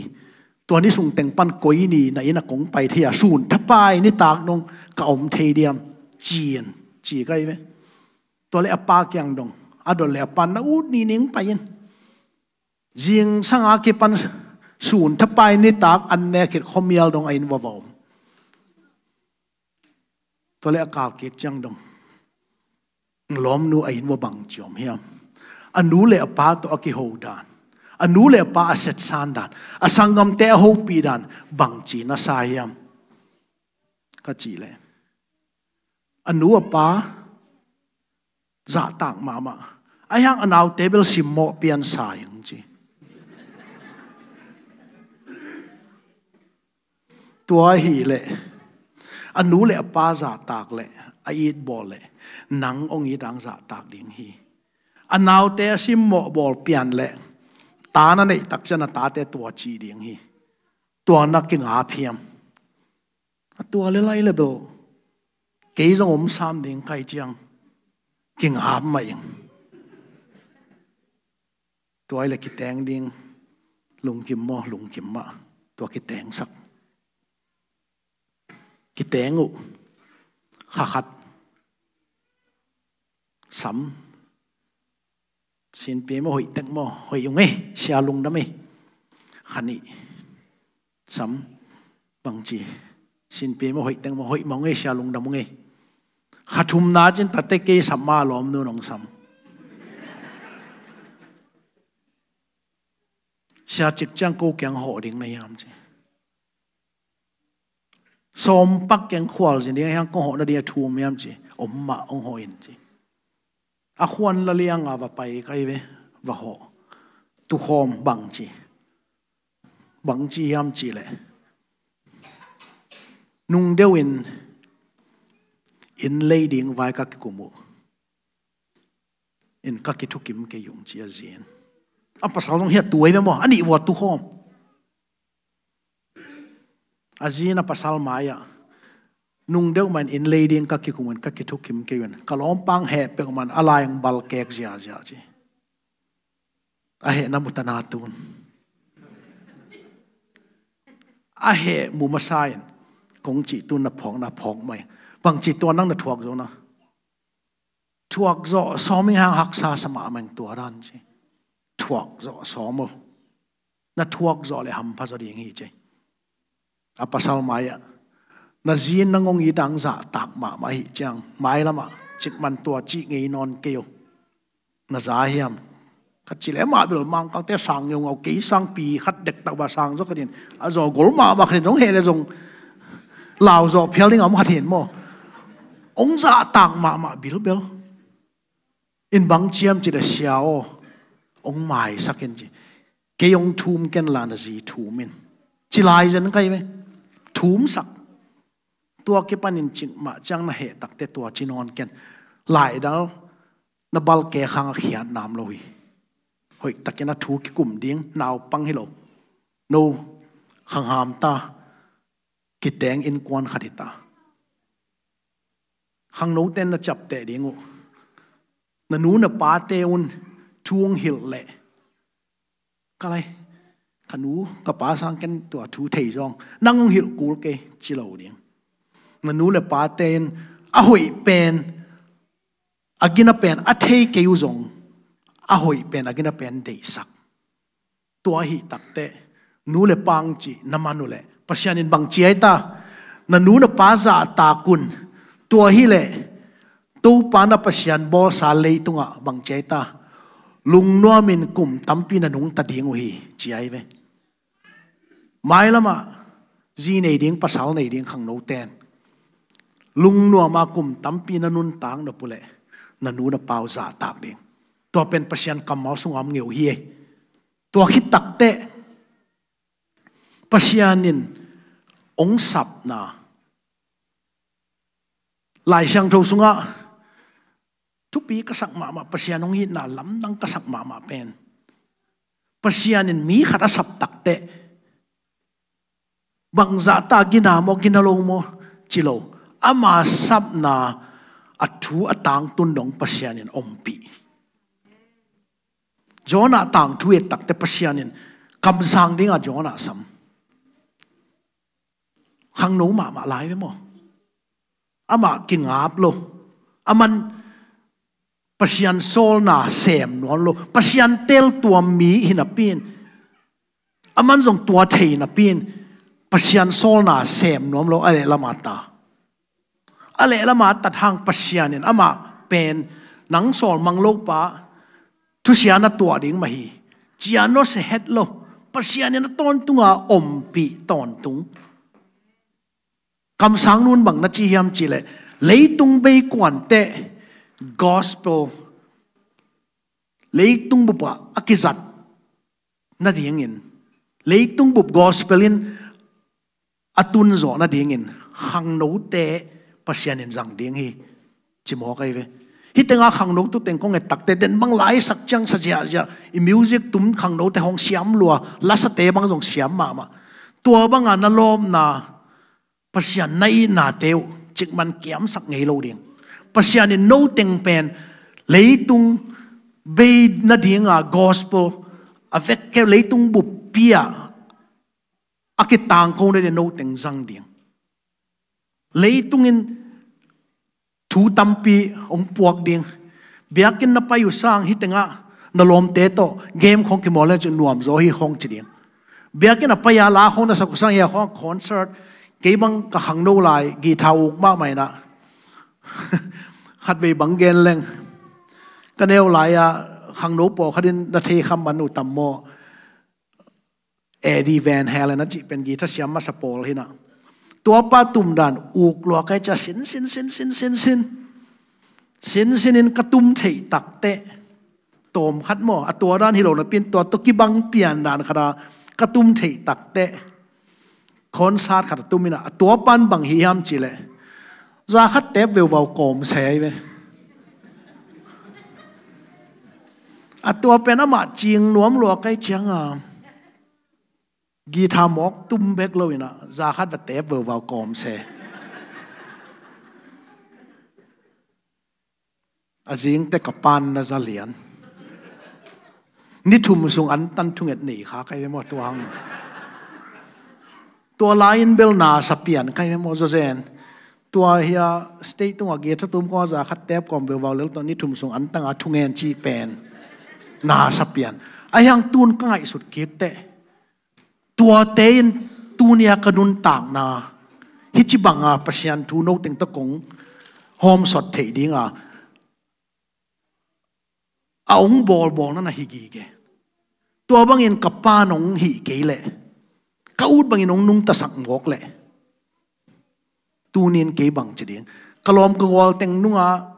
Tua ni sung teng pan koi ni na inn ah kong pai thei a, sun thapai nitak dong ka om thei diam? Ci-in, ci kai ve. Tua leh a pa kiang dong. A dot leh a pan na ut ni ning pai in. Zingsang a kipan sun thapai nitak an nek khit khuamial dong a inn uh ah va om. Tua leh a kal kik ciang dong. Lawmnu a inn uh ah bang ci om hiam? A nu le a pa tawh a kiho dan, a nu le a pa a setsan dan, a sanggamte a hopih dan bang ci na sa hiam? Ka cih leh a nu a pa zahtak mahmah. Ahi hang a naute bel simmawh pian sa ing, ci. Tua ahih leh a nu le a pa zahtak leh a it bawl leh nang hong it ang zahtak ding hi. A naute a simmawh bawl pian leh ta na neih tak ciang a tate tua ci ding hi. Tua na kingap hiam? A tua leh lai leh bel kei zong om sam ding ka hih ciang kingap mah ing. Tua ih leh kiteng ding Lungkim maw, lungkim mah. Tua kitengsak. Kiteng uh. Kha khat. Sam. Sinpi maw, hoih tek maw, hoih ung ei, sia lungdam ei. Kha nih. Sam. Bangci. Sinpi maw, hoih tek maw, hoih mah ung ei, sia lungdam ung ei. Kha thumna cin tate kei sam ma lawm nun ong sam. Sia cik ciang ko kiang hawh ding na hiam ci. Sawm pak kiang khual zin ding hiang kong hawh na ding a thum hiam ci. Om mah ong hawh in ci. A khuan la liang a va pai kai ve, va hawh. Tukhawm bangci. Bangci hiam ci leh. Nung deuh in, inn lei ding vai ka kikum uh. In ka kithukim kei ung ci a zin. A pasal zong hiah tuai ve maw, a nih vua tukhawm. A zin a pasal mai-ah. Nung deuh man inn lei ding ka kikum un ka kithukim kei un. Ka lawmpang heh peuh man a lai ang bal kek ziazia ci. A heh na mu ta na tun. A heh mu masa in. Kong cih tun na phawk na phawk mai. Bang cih tua nang na thuak zo na. Thuak zawh sawm ing hang haksa sa mahmah ing tua dan ci. Thuak zawh sawm uh. Na thuak zawh le hampha zaw ding hi ci. A pasal mai-ah. Na zin na ngong i dang zahtak mahmah hi ciang. Mailamah. Cikman tua cih ngei nawn kei uh. Na za hiam. Ka ci le mah bel Mangkalte sang ngeungau kei sangpi khat dektak ba sang zaw khat in. A zaw gol mahmah khat in zong heh le zong. Lau zawh phial ding a om khat hin maw. Ong zahtak mahmah bilbel. In bang ciam ci le sia aw. Ong maisak in ci. Kei ong thum ken la na zi thum in. Ci lai zen kai ve. Thumsak. Tua kipanin cik mah ciang na heh takte tua ci nawn ken. Laidal na bal kek hang a khiat nam lo hi. Hoih takin a thu kikum ding naupang hi lo. No khangham ta. Kiteng innkuan khat hi ta. Khangnote na ciapteh ding uh. Na nu na pate un thu ong hilh leh. Ka lai, ka nu, ka pa sang ken tua thu thei zawng. Nang ong hilh kul kei, ci lo ding. Na nu le pate in, a hoih pen, a gina pen, a thei kei uh zong. A hoih pen, a gina pen deihsak. Tua hi takte, nu le pa ong ci, na man uh leh. Pasian in bang ci ai ta, na nu na pa zahtak un. Tua hi leh, Topa na Pasian bawlsa leitungah bang ci ai ta. Lungnuamin kum tampi na nungta ding uh hi, ci ai ve. Mailamah, zi nei ding, pasal nei ding khangnoten. Lungnuama kum tampi na nuntak na pu leh, na nu na pa uh zahtak ding. Tua pen Pasian kammal sungah om ngeu hi ei. Tua khit takte, Pasian in ong sapna. Lai Siangtho sungah thupi ka sak mahmah, Pasian hong itna lamdang ka sak mahmah pen. Pasian in mi khat a sap takte. Bangzah ta gina maw, gina lo maw, ci lo. Ama sapna a thu a tangtun dong Pasian in ompih. Jonah tangthu et takte Pasian in kamsang dinga Jonah sam. Khangno mahmah lai ve maw. Amah kingap lo. Aman Pasian sawlna sem nuam lo. Pasian teltuam mi hi napi in. Aman zong tua thei napi in. Pasian sawlna sem nuam lo. A leh lama ta. A leh lama tat hang Pasian in amah pen nang sawlmang lo pa. Thusia na tuah ding mah hi. Cia nawsia het lo. Pasian in a tawntunga ompih tawntung. Kamsang nun bang na ci hiam ci leh. Leitung beikuante gospel. Leitung bupah a kizat nadingin. Leitung bup gospel in a tunzawh nadingin. Khangnote Pasian in zang ding hi. Ci mawk ai ve. Hitenga khangno tu teng kong et takte den bang lai sak ciang sa ziahziah. I music tum khangnote hong siam lua. Lasate bang zong siam mahmah. Tua banga na lawmna. Pasian na itnate uh. Cikman kiamsak ngei lo ding. Pasian in no teng pen. Leitung bei nadinga gospel. A vek keu leitung bup. pi-ah a kitangko nading no teng zang ding. Leitungin thu tampi hong puak ding. Biakinn na pai uh sang hih tengah na lawmte tawh game khawng kimawl le cin nuam zaw hi khawng ci ding. Biakinn a pai-a la khawng na sak uh sang hia khawng concert. Kei bang ka khangno lai guitar uk mahmah inah khatvei bang gen leng, ka neu lai-a khangno pawlkhat in na thei kham man uh tam maw? Eddie Van Halen a cih pen guitar siam masa pawl hi inah, tuapa tumdan uk lua kai cia sin sin sin sin sin sin sin sin in ka tum theih takteh, tawm khat maw, a tua dan hi lo napi-in tua tawh kibang pian dan khat a ka tum theih takteh, concert khat a tum inah, a tuapan bang hi hiam cih leh, za khat tep veuvau kawm se hi ve. A tua pen amah cing nuam lua kai cianga guitar mawk tum bek lo inah za khat va tep veuvau kawm se. A zingte ka pan na za lian. Ni thum sung antan thunget nei kha kai ve maw tua hang. Tua lai-in bel na sa pian kai ve maw zawzen. Tua hia stage tungah guitar tum kawng a za khat tep kawm veuvau lel tawh ni thum sung antanga thungen cih pen na sa pian. Ahi hang tun ka ngaihsut kik teh, tuate in tunia ka nuntakna hih ci banga Pasian thu no teng tawh kong hawmsawt theih dinga a hong bawlbawlna na hi gige. Tua bangin ka pa nong hih kei leh, ka ut bangin hong nungtasak mawk leh, tunin kei bang ci ding. Ka lawm ka gual teng nunga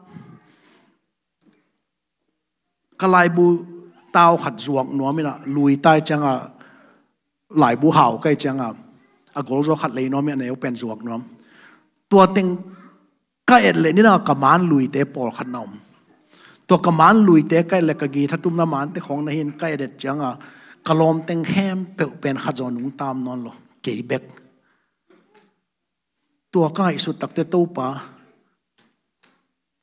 ka laibu tau khat zuak nuam inah lui tai cianga, laibu hau kai cianga a golzaw khat lei nuam inah a neu pen zuak nuam. Tua teng ka et leh nidanga ka man luite pawlkhat na om. Tua ka man luite ka et leh ka guitar tumna mante khawng na hi-in ka et et cianga ka lawm teng khempeuh pen khat zaw nungtam nawn lo, kei bek. Tua ka ngaihsut takteh Topa,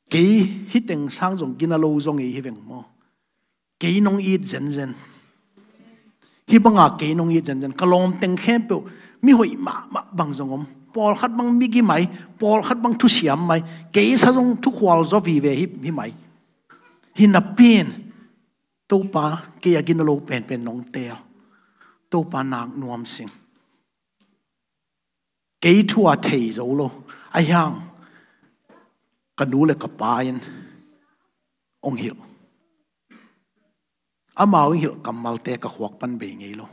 kei hih teng sang zong gina lo zong ei hi veng maw? Kei nong it zenzen. Hih banga kei nong it zenzen. Ka lawm teng khempeuh mi hoih mahmah bang zong om. Pawlkhat bang migi mai, pawlkhat bang thusiam mai. Kei sa zong thukhual zaw vive hi, hi mai. Hi napi-in Topa, kei a gina lo penpen nong teel. Topa nak nuam sing. Kei thu a thei zo lo. Ahi hang ka nu le ka pa in hong hilh. Amau in hilh kammalte ka khuak pan bei ngei lo.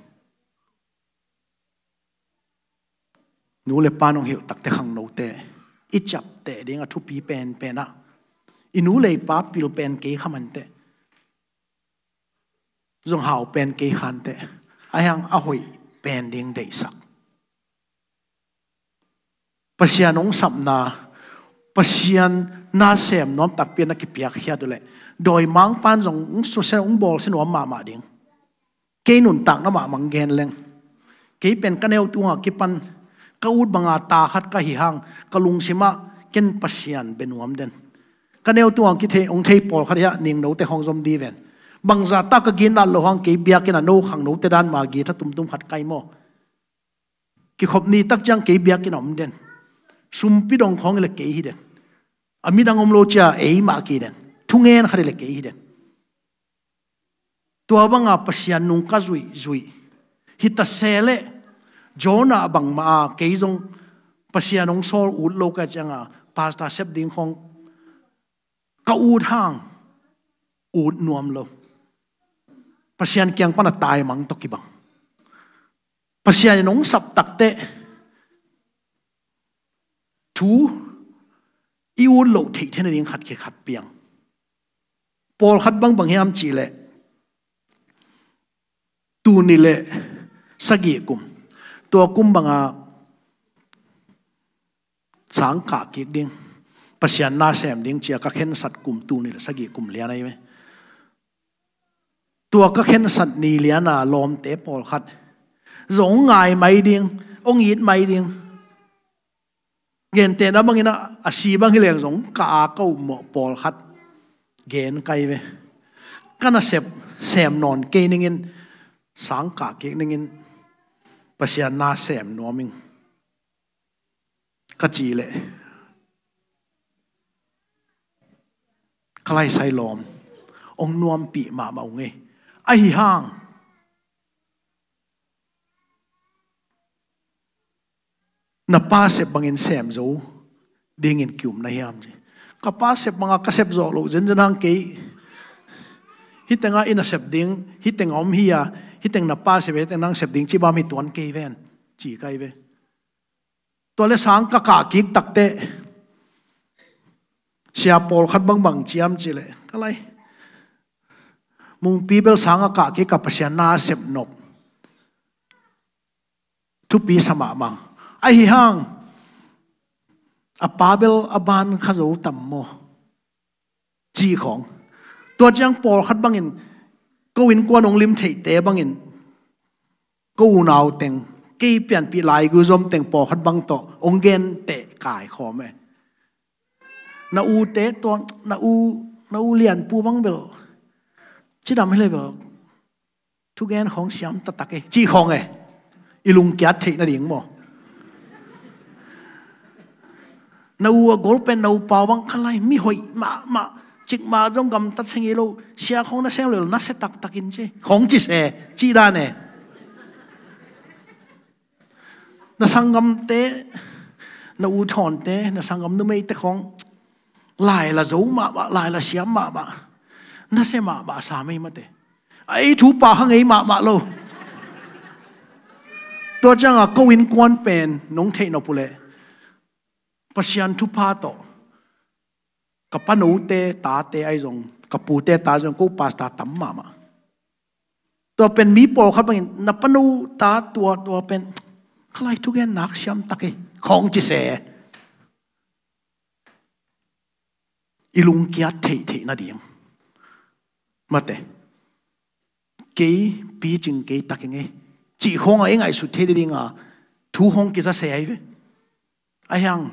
Nu le pa in hong hilh takteh khangnote i ciapteh ding a thupi penpen ah, i nu le i pa pil pen kei kha manteh, zong hau pen kei khanteh, ahi hang a hoih pen ding deihsak. Pasian hong sapna, Pasian na sem nuam takpi a na kipiakkhiat uh leh, dawimangpa'n zong hong susia, hong bawlsia nuam mahmah ding. Kei nuntakna mahmah gen leng, kei pen ka neu tunga kipan ka ut banga ta khat ka hi hang, ka lungsimah ken Pasian bia nuam den. Ka neu tunga kithei, hong thei pawlkhat hiah ningnote khawng zom dih ven. Bangzah tak ka ginat loh hang kei biakinn ah no khangnote dan ma guitar tumtum khat kai maw? Kikhop ni tak ciang kei biakinn ah om den. Sumpi dong khawng hi leh kei hi den. A midang om lo cia ei mah kei den. Thungen khat hi leh kei hi den. Tua banga Pasian nung ka zuihzuih hi ta se leh, Jonah bangmah a kei zong Pasian hong sawl ut lo ka cianga pastor sep ding khawng ka ut hang ut nuam lo. Pasian kiang pan a taimang tawh kibang. Pasian in hong sap takteh thu i ut loh theih theihna ding khat khit khat piang. Pawlkhat bangbang hiam cih leh, tul nih le sagih kum, tua kum banga sang kah kik ding, Pasian na sem ding cia ka khensat kum tul nih le sagih kum lian ahi ve. Tua ka khensat ni liana lawmte pawlkhat zong hong ngai mai ding, hong it mai ding. Gentehna bangin a, a si bang hi leng zong ka a ka upmawh pawlkhat gen kai ve. Ka nasep sem nawn kei ningin sang kah kik ningin Pasian na sem nuam ing ka cih leh ka laisai lawm hong nuampih mahmah ung ei. Ahi hang na pa sep bangin sem zo dingin ki-um na hiam ci. Ka pa sep banga ka sep zawh loh zenzen hang kei. Hih tengah i na sep ding, hih tengah om hi a, hih teng na pa sep, hih teng nang sep ding ci bam hi tuan kei ven, ci kai ve. Tua le sang ka kah kik takteh sia pawlkhat bangbang ciam ci leh ka lai. Mungpi bel sang a kah kik a Pasian na sep nop thupi sa mahmah. Ahi hang a pa bel a ban kha zo tam maw? Cih khawng. Tua ciang pawlkhat bangin ko innkuan hong lim theihte bangin ko unau teng, kei pianpih laigui zom teng pawlkhat bang tawh hong gen teh kaikhawm e. Na ute tua, na u, na u Lianpu bang bel cidam hi le bel thugen khawng siam taktak e, cih khawng e. I lungkiat theih nading maw? Na u a gol pen na u pau bang ka lai, mi hoih mahmah, cikmah zong gamtat se ngei lo, sia khawng na sem lo na se taktakin ci khawng ci se, cih dan e. Na sanggamte, na u thawnte, na sanggam numeite khawng laila zo mahmah, laila siam mahmah, na se mahmah sa mei mate. A ei thu pa kha ngei mahmah lo. Tua cianga ko innkuan pen nong theih nop uh leh Pasian thupha tawh ka panote tate ahi zong, ka pute ta zong, ko pastor tam mahmah. Tua pen mi pawlkhat bangin na pano ta tua, tua pen ka lai thugen nak siam tak hi khawng ci se. I lungkiat theihtheih nading mate. Kei picing kei taking ei cih khawngah i ngaihsut thei nadinga thu khawng kisa se ahi ve. Ahi hang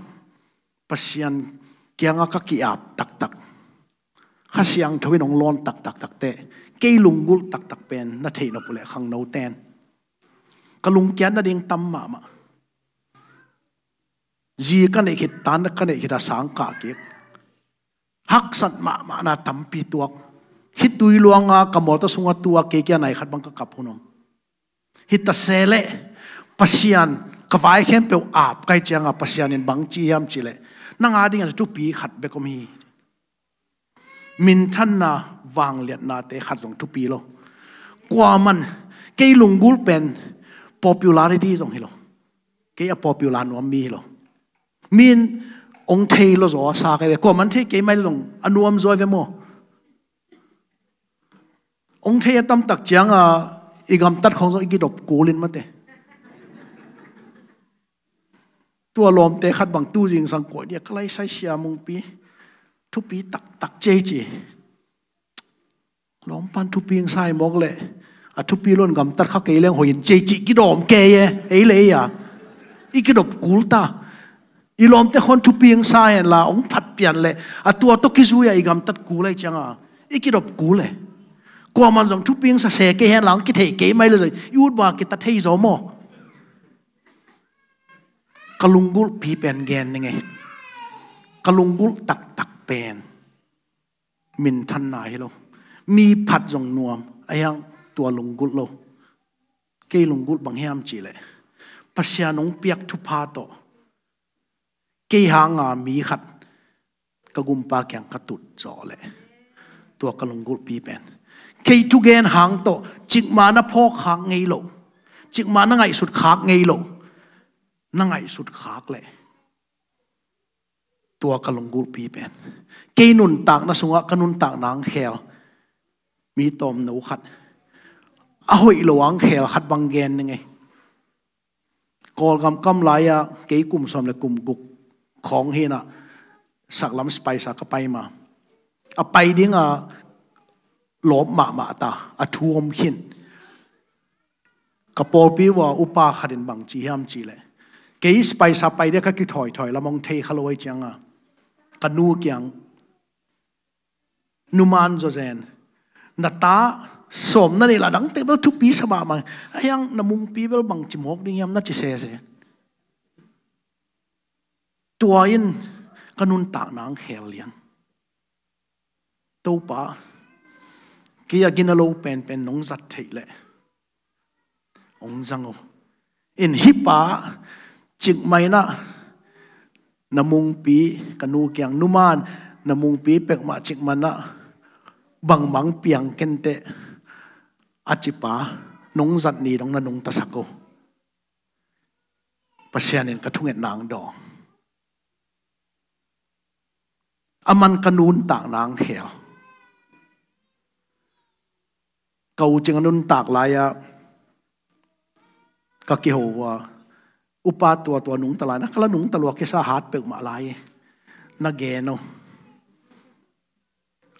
Pasian kiangah ka ki-ap taktak, Kha Siangtho in hong lawn taktak takteh kei lunggulh taktak pen na theih nop uh leh khangno ten ka lungkiat nading tam mahmah. Zi ka neih khit, tan ka neih khit a sang kah kik, haksat mahmahna tampi tuak. Khitui luanga ka mawtaw sunga tua kei kia nai khat bang ka kap hun om. Hi ta se leh Pasian ka vai khempeuh ap kai cianga Pasian in bang ci hiam cih leh, nang a dingin thupi khat bek om hi. Minthanna, vangliatnate khat zong thupi lo. Kuaman, kei lunggulh pen popularity zong hi lo. Kei a popular nuam mi hi lo. Mi in hong thei lo zaw a sa kai ve. Kuaman thei kei mai lo zong a nuam zaw ve maw? Hong thei a tamtak cianga i gamtat khawng zong i kidop kul in mate. Tua lawmte khat bang tu zingsang kawih dia ka laisai sia mungpi thupi taktak cei ci. Lawmpan thupi hong sai mawk leh a thupi lon gamtat kha kei leng hoih in cei cih kidawm kei e, ei le ei a. I kidop kul ta. I lawmte khawng thupi hong sai henla hong phat pian leh a tua tawh kizui a i gamtat kul ahi cianga i kidop kul e. Kuaman zong thupi hong sa se kei henla hong kithei kei mai le zong i ut bang a kita thei zaw maw? Ka lunggulhpi pen gen ning ei. Ka lunggulh taktak pen minthanna hi lo. Mi phat zong nuam, ahi hang tua lunggulh lo. Kei lunggulh bang hiam cih leh Pasian hong piak thupha tawh kei hanga mi khat ka gumpa kiang ka tut zawh leh tua ka lunggulhpi pen. Kei thugen hang tawh cikmah na phawk khak ngei lo, cikmah na ngaihsut khak ngei lo, na ngaihsut khak leh tua ka lunggulhpi pen. Kei nuntakna sungah ka nuntakna hong khel mi tawmno khat, a hoih lo a hong khel khat bang gen ning ei. Kawlgam kam lai-ah kei kum sawm le kum guk khawng hi-in ah saklam space-ah ka pai ma. A pai dingah lawp mahmah ta, a thu om khin. Ka pawlpi uah upa khat in bang ci hiam cih leh, kei space-ah pai dia ka kithawithawi lam hong thei kha lo ahih ciangin ka nu kiang, "Nu man zawzen, na ta Sawm na neih lah dangte bel thupi sa mahmah. Ahi hang na mungpi bel bangci mawk ding hiam na ci sese. Tua in ka nuntakna hong khel lian. Topa, kei a gina lo penpen nong zat theih leh hong zang o. In hih pa cikmah in ah na mungpi ka nu kiang, numan na mungpi peuhmah cikmah in ah bangmah piang kenteh a ci pa nong zat ni dong na nungtasak o. Pasian in ka thungetna hong dawng. Aman ka nuntakna hong khel. Ka u Cing a nuntak lai-ah ka kiho uh a, upa tua tua nungta lai-in ah ka la nungta lua kisa hat peuhmah lai. Na gen uh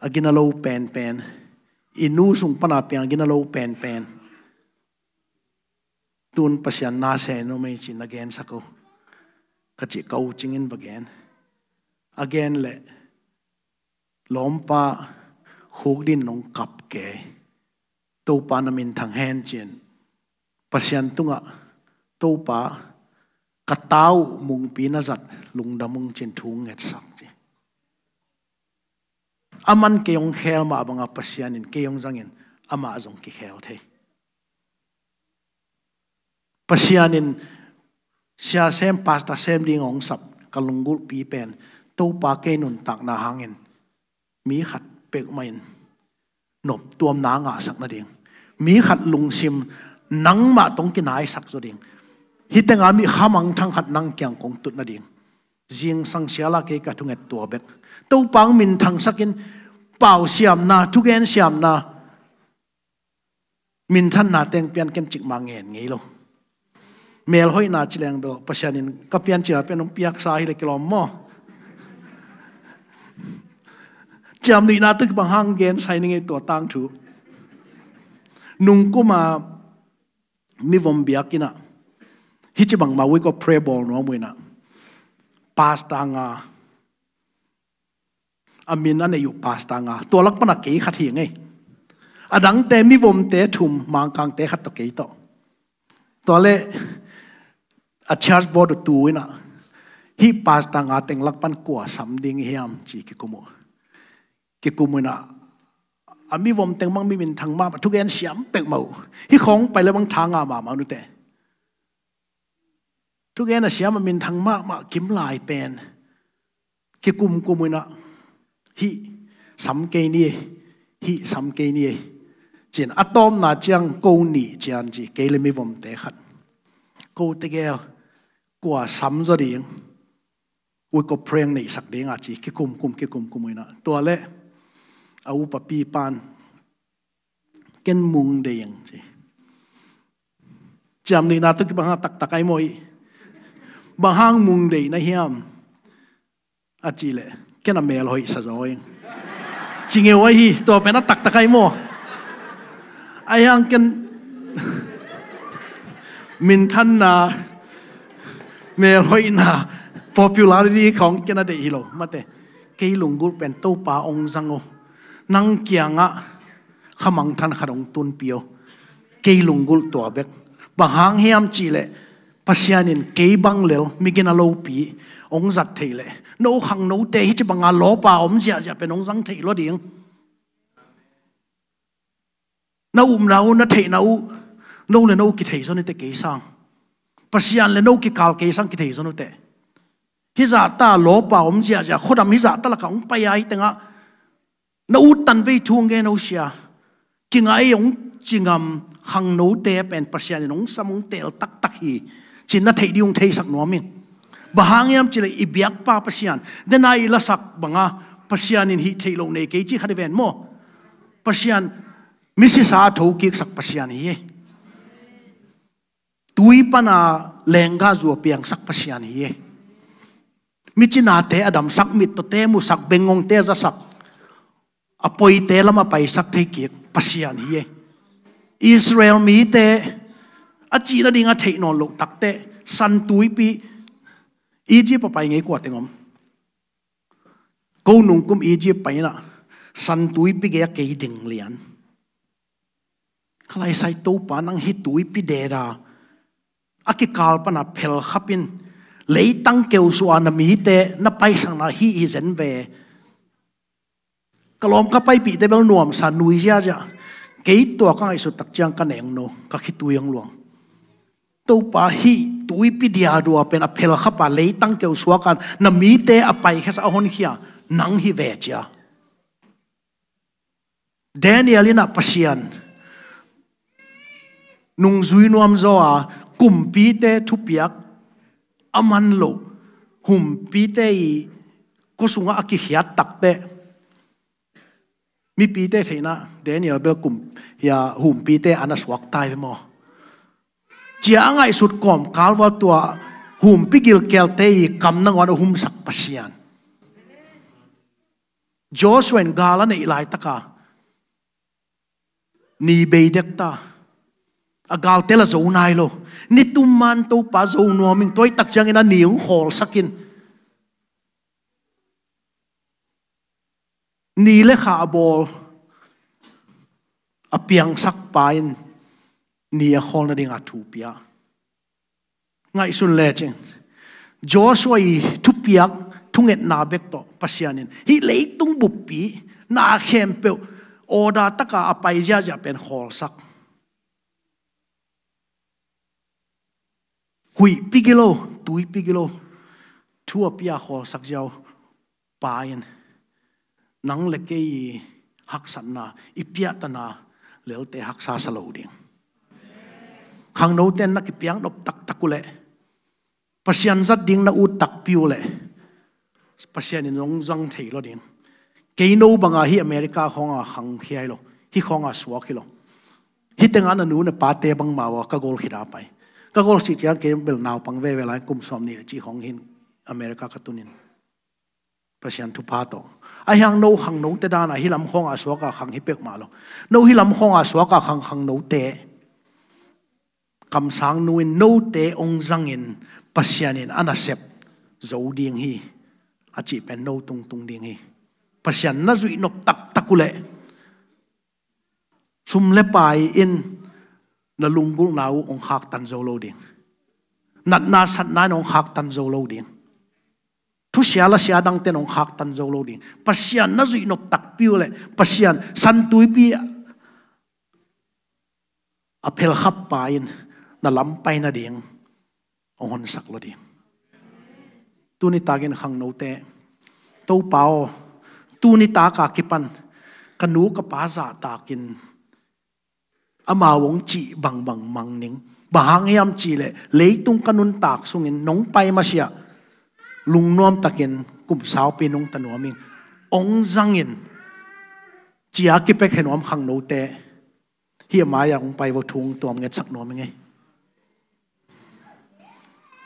a gina lo penpen, i nu sung pana piang a gina lo penpen. Tun Pasian na se no mei ci na gensak uh. Ka cih ka u Cing in va gen. A gen leh lawmpa khuk din nong kap kei. Topa na minthang hen ci-in Pasian tungah Topa ka ta uh mungpi na zat lungdam ung ci-in thu ngetsak ci. Aman kei hong khel mah bangah Pasian in kei hong zangin amah zong kikhel thei. Pasian in sia sem, pastor sem ding hong sap ka lunggulhpi pen Topa kei nuntakna hangin mi khat peuhmah in noptuamna ngahsak nading, mi khat lungsim nangmah tawh kinaisak zaw ding, hih tengah mi khamangthang khat nang kiang kong tut nading. Zingsang siala kei ka thunget tua bek. Topa hong minthangsak in pau siamna, thugen siamna, minthanna teng pian ken cikmah ngen ngei lo. Melhoihna ci leng bel Pasian in ka piancilna pen hong piaksa hi leh kilawm maw? Ciamnuihna tawh kibang hang gen sai ni ngei tua tangthu. Nungkuma mivom biakinn ah hih ci bangmah Week of Prayer bawl nuam uh in ah pastor nga, a min a neih uh pastor nga, tua lak pana kei khat hi ngei. A dangte mivomte thum, Mangkangte khat tawh kei tawh. Tua leh a church board uh tu in ah hih pastor nga teng lak pan kua sam ding hiam ci kikum uh. Kikum uh in ah a mivom teng bang mi minthang mahmah, thugen siam peuhmah uh. Hih khawng pai leh bang tha ngah mahmah uh nute. Thugen a siam a minthang mahmah kim lai pen kikumkum uh in ah hih sam kei ni ei, hih sam kei ni ei ci-in a tawpna ciang ko nih cian ci, kei leh mivomte khat. Ko tegel kua sam zaw ding, Week of Prayer neihsak ding a ci kikumkum kikumkum uh in ah tua leh a upapi pan ken mung deih ing ci. Ciamnuihna tawh kibang hang taktak ahi maw hi. Bang hang mung deih na hiam a cih leh ken a melhoih sa zaw ing ci ngeu ahi. Tua pen a taktak ahi maw? Ahi hang ken minthanna, melhoihna, popularity khawng ken a deih hi lo mate. Kei lunggulh pen Topa hong zang uh, nang kiangah khamangthang khat hong tunpih uh. Kei lunggulh tua bek. Bang hang hiam cih leh Pasian in kei bang lel mi gina lopi hong zat theih leh no khangnote hih ci banga lawpa om ziahziah pen hong zang theih lua ding. Na upna uh, na theihna uh, no leh no kithei zaw nite kei sang. Pasian leh no kikal kei sang kithei zaw nute. Hih zahta lawpa om ziahziah, khuadam hih zahta lakah hong pai a hih tengah na uttan vei thu hong gen uh sia. Kingai hong ci ngam khangnote pen Pasian in hong sam hong teel taktak hi ci-in na theih ding hong theisak nuam ing. Bang hang hiam cih leh i biakpa Pasian, dena i lasak banga Pasian in hih theih loh nei kei ci khat i ven maw? Pasian misisa a thokiksak Pasian hi ei. Tui pana lenggahzu a piangsak Pasian hi ei. Micinate a damsak, mittawte musak, bengngongte zasak, a poite lam a paisak thei kik Pasian hi ei. Israel mite a cih nading a theih nawn loh takteh San Tuipi, Egypt a pai ngei kua teng om? Ko nungkum Egypt pai in ah San Tuipi gei-ah kei ding lian. Ka laisai Topa, nang hih tuipi deda a kikal pana phelkhap in leitang keusuah na mite na paisakna hih hi zen ve. Ka lawm ka paipihte bel nuamsa nui ziazia. Kei tua ka ngaihsut tak ciang ka nengno, ka khitui hong luang. Topa, hih tuipi diadua pen a phelkhapa leitang keusuak a na mite a paikhiasa a honkhia nang hi ve, cia. Daniel in ah Pasian nungzui nuam zaw a, kumpite thupiak a man loh humpite i khuasungah a kikhiat takteh mipite theihna Daniel bel kum, hia, humpite an a suakta hi ve maw? Cia a ngaihsut kawmkal val tua humpi gilkelte i kam nangawn a humsak Pasian. Joshua in gal a neih laitaka ni bei dekta, a galte la zo nai lo. Ni tum man Topa zo nuam ing, tua i tak ciangin a ni hong khawlsak in. Ni le kha a bawl a piangsak pa in ni a khawl nadinga thu pia. Ngaihsun lecin Joshua i thupiak thungetna bek tawh Pasian in hih leitung buppi na khempeuh order taka a pai ziazia pen khawlsak. Huihpi gilo, tuipi gilo, thu a pia khawlsak ziau pa in nang le kei i haksatna, i piahtana lelte haksa sa lo ding. Khangnote na kipiak nop taktak uhleh, Pasian zat ding na ut takpi uhleh, Pasian in hong zang thei lo ding. Kei no banga hih America khawnga khang hi lo, hih khawnga suak hi lo. Hih tengah na nu na pate bangmah uh a ka gol khit a pai. Ka gol khit ciang kei bel naupang veve lai, kum sawm nih le cih khawng hin America ka tunin. Pasian thupha tawh. A hiang no khangnote dana hih lam khawnga suaka khang hi peuhmah lo. No hih lam khawnga suaka khang khangnote kamsang nu in note hong zangin Pasian in a nasep zo ding hi a cih pen no tungtung ding hi. Pasian na zuih nop taktak uhleh sum le pai in na lunggulhna uh hong khaktan zo lo ding. Natna satna in hong khaktan zo lo ding. Thusia lasia dangte in hong khaktan zo lo ding. Pasian na zuih nop takpi uhleh Pasian santuipi a phelkhap pa in na lam pai nading hong honsak lo ding. Tuni takin khangnote, Topa aw, tuni taka kipan ka nu ka pa zahtakin amau hong cih bangbang mang ning. Bang hang hiam cihleh leitung ka nuntak sungin nong pai masiah lungnuam takin kum saupi nong ta nuam ing. Hong zangin cia kipekhe nuam khangnote, hih a mai-ah hong pai vo, thu hong tuam ngetsak nuam ing ei.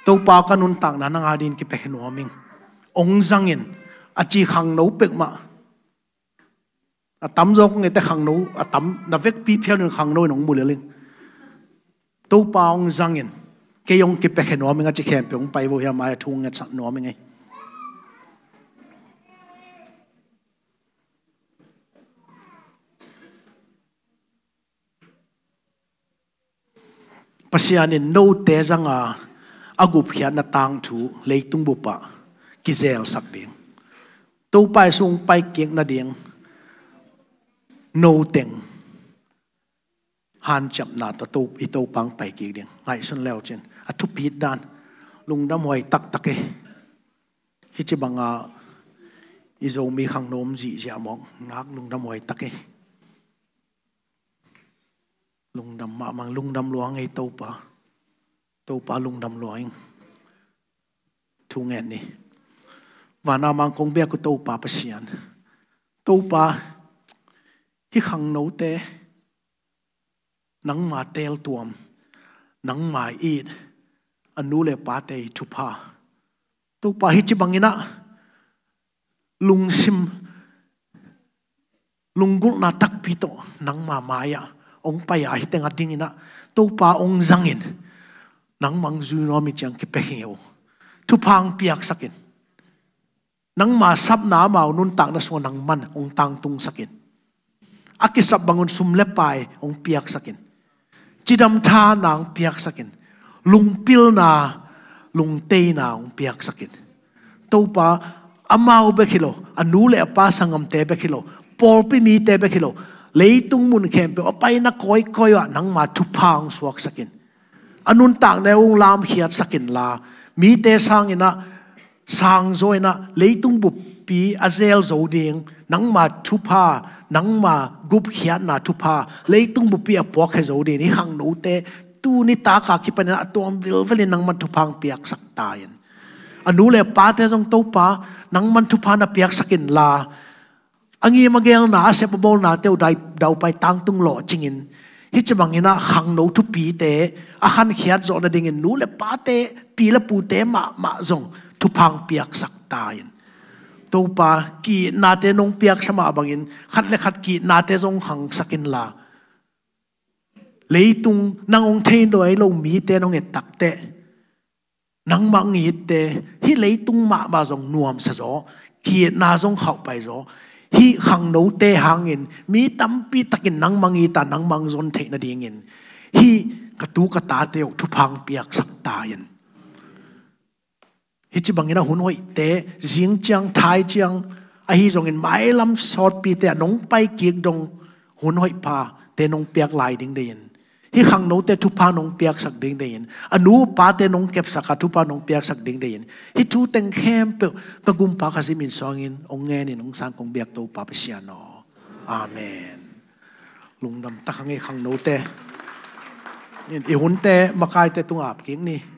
Topa, ka nuntakna nang a dingin kipekhe nuam ing. Hong zangin a ci khangno peuhmah. A tamzaw kong ete khangno, a tam, na vekpi phial in khangno in hong mu lel ing. Topa hong zangin kei hong kipekhe nuam ing a ci khempeuh hong pai vo, hih a mai-ah thu hong ngetsak nuam ing ei. Pasian in note zanga a gupkhiatna tangthu leitung bupah kizelsak ding. Topa i sung paikik nading noteng hanciamna tawh to, i Topa hong paikik ding. Ngaihsun leucin a thupit dan lungdam huai taktak ei. Hih ci banga i Zomi khangno om zihziah mawk ngak lungdam huai tak ei. Lungdam mahmah, lungdam lua ing ei Topa. Topa lungdam lua ing. Thu ngen ni. Vana mang kong biak uh Topa Pasian, Topa, hih khangnote nangma teeltuam, nangma it, a nu le pate i thupha, Topa, hih ci bangin ah lungsim, lunggulhna takpi tawh nangma mai-ah hong pai a, hih tengah dingin ah Topa hong zangin nangma hong zui nuam i ciang kipekhe uh. Thupha hong piaksak in. Nangma sapna amau nuntakna sungah nangman hong tangtungsak in. A kisap bangun sum le pai hong piaksak in. Cidam tha nang piaksakin, lungpilna, lungteina hong piaksakin. Topa, amau bek hi lo, a nu le a pa sangamte bek hi lo, pawlpi mite bek hi lo, leitung mun khempeuh a paina kawikawi ah nangma thupha hong suaksakin. A nuntakna hong lamkhiatsak inla, mite sangin ah, sangzaw in ah, leitung buppi a zel zo ding, nangma thupha, nangma gupkhiatna thupha, leitung buppi a puakkhia zo ding, hih khangnote, tuni taka kipanin a tuam vilvelin nangman thupha hong piaksak ta in. A nu le pate zong Topa, nangman thupha na piaksak inla, a ngim a gelna, a sep a bawlnate uh dai-, daupai tangtung lawhcingin, hih ci bangin ah khangno thupite a khankhiat zawh nadingin nu le pate, pi le pute mahmah zong thupha hong piaksak ta in. Topa, ki-itnate nong piaksa mah bangin, khat le khat ki-itnate zong khangsak inla, leitung nang hong thei nuam lo mite nong et takteh, nangmah hong itte, hih leitung mahmah zong nuamsa zaw, ki-itna zong khauhpai zaw, hih khangnote hangin mi tampi takin nangmah hong it a, nangmah hong zon theih nadingin, hih ka tu ka tate uh thupha hong piaksak ta in. Hih ci bangin ah hun hoihte, zing ciang, thai ciang, ahi zongin mailam sawtpite ah nong pai kik dong, hun hoih phate nong piak lai ding deihin, hih khangnote thupha nong piaksak ding deihin, a nu pate nong kepsak a thupha nong piaksak ding deihin, hih thu teng khempeuh ka gumpa Khazih min suangin hong ngenin hong sang kong biak Topa Pasian aw. Amen. Lungdam tak hang ei khangnote. I hunte makaite tungah ap kik ni.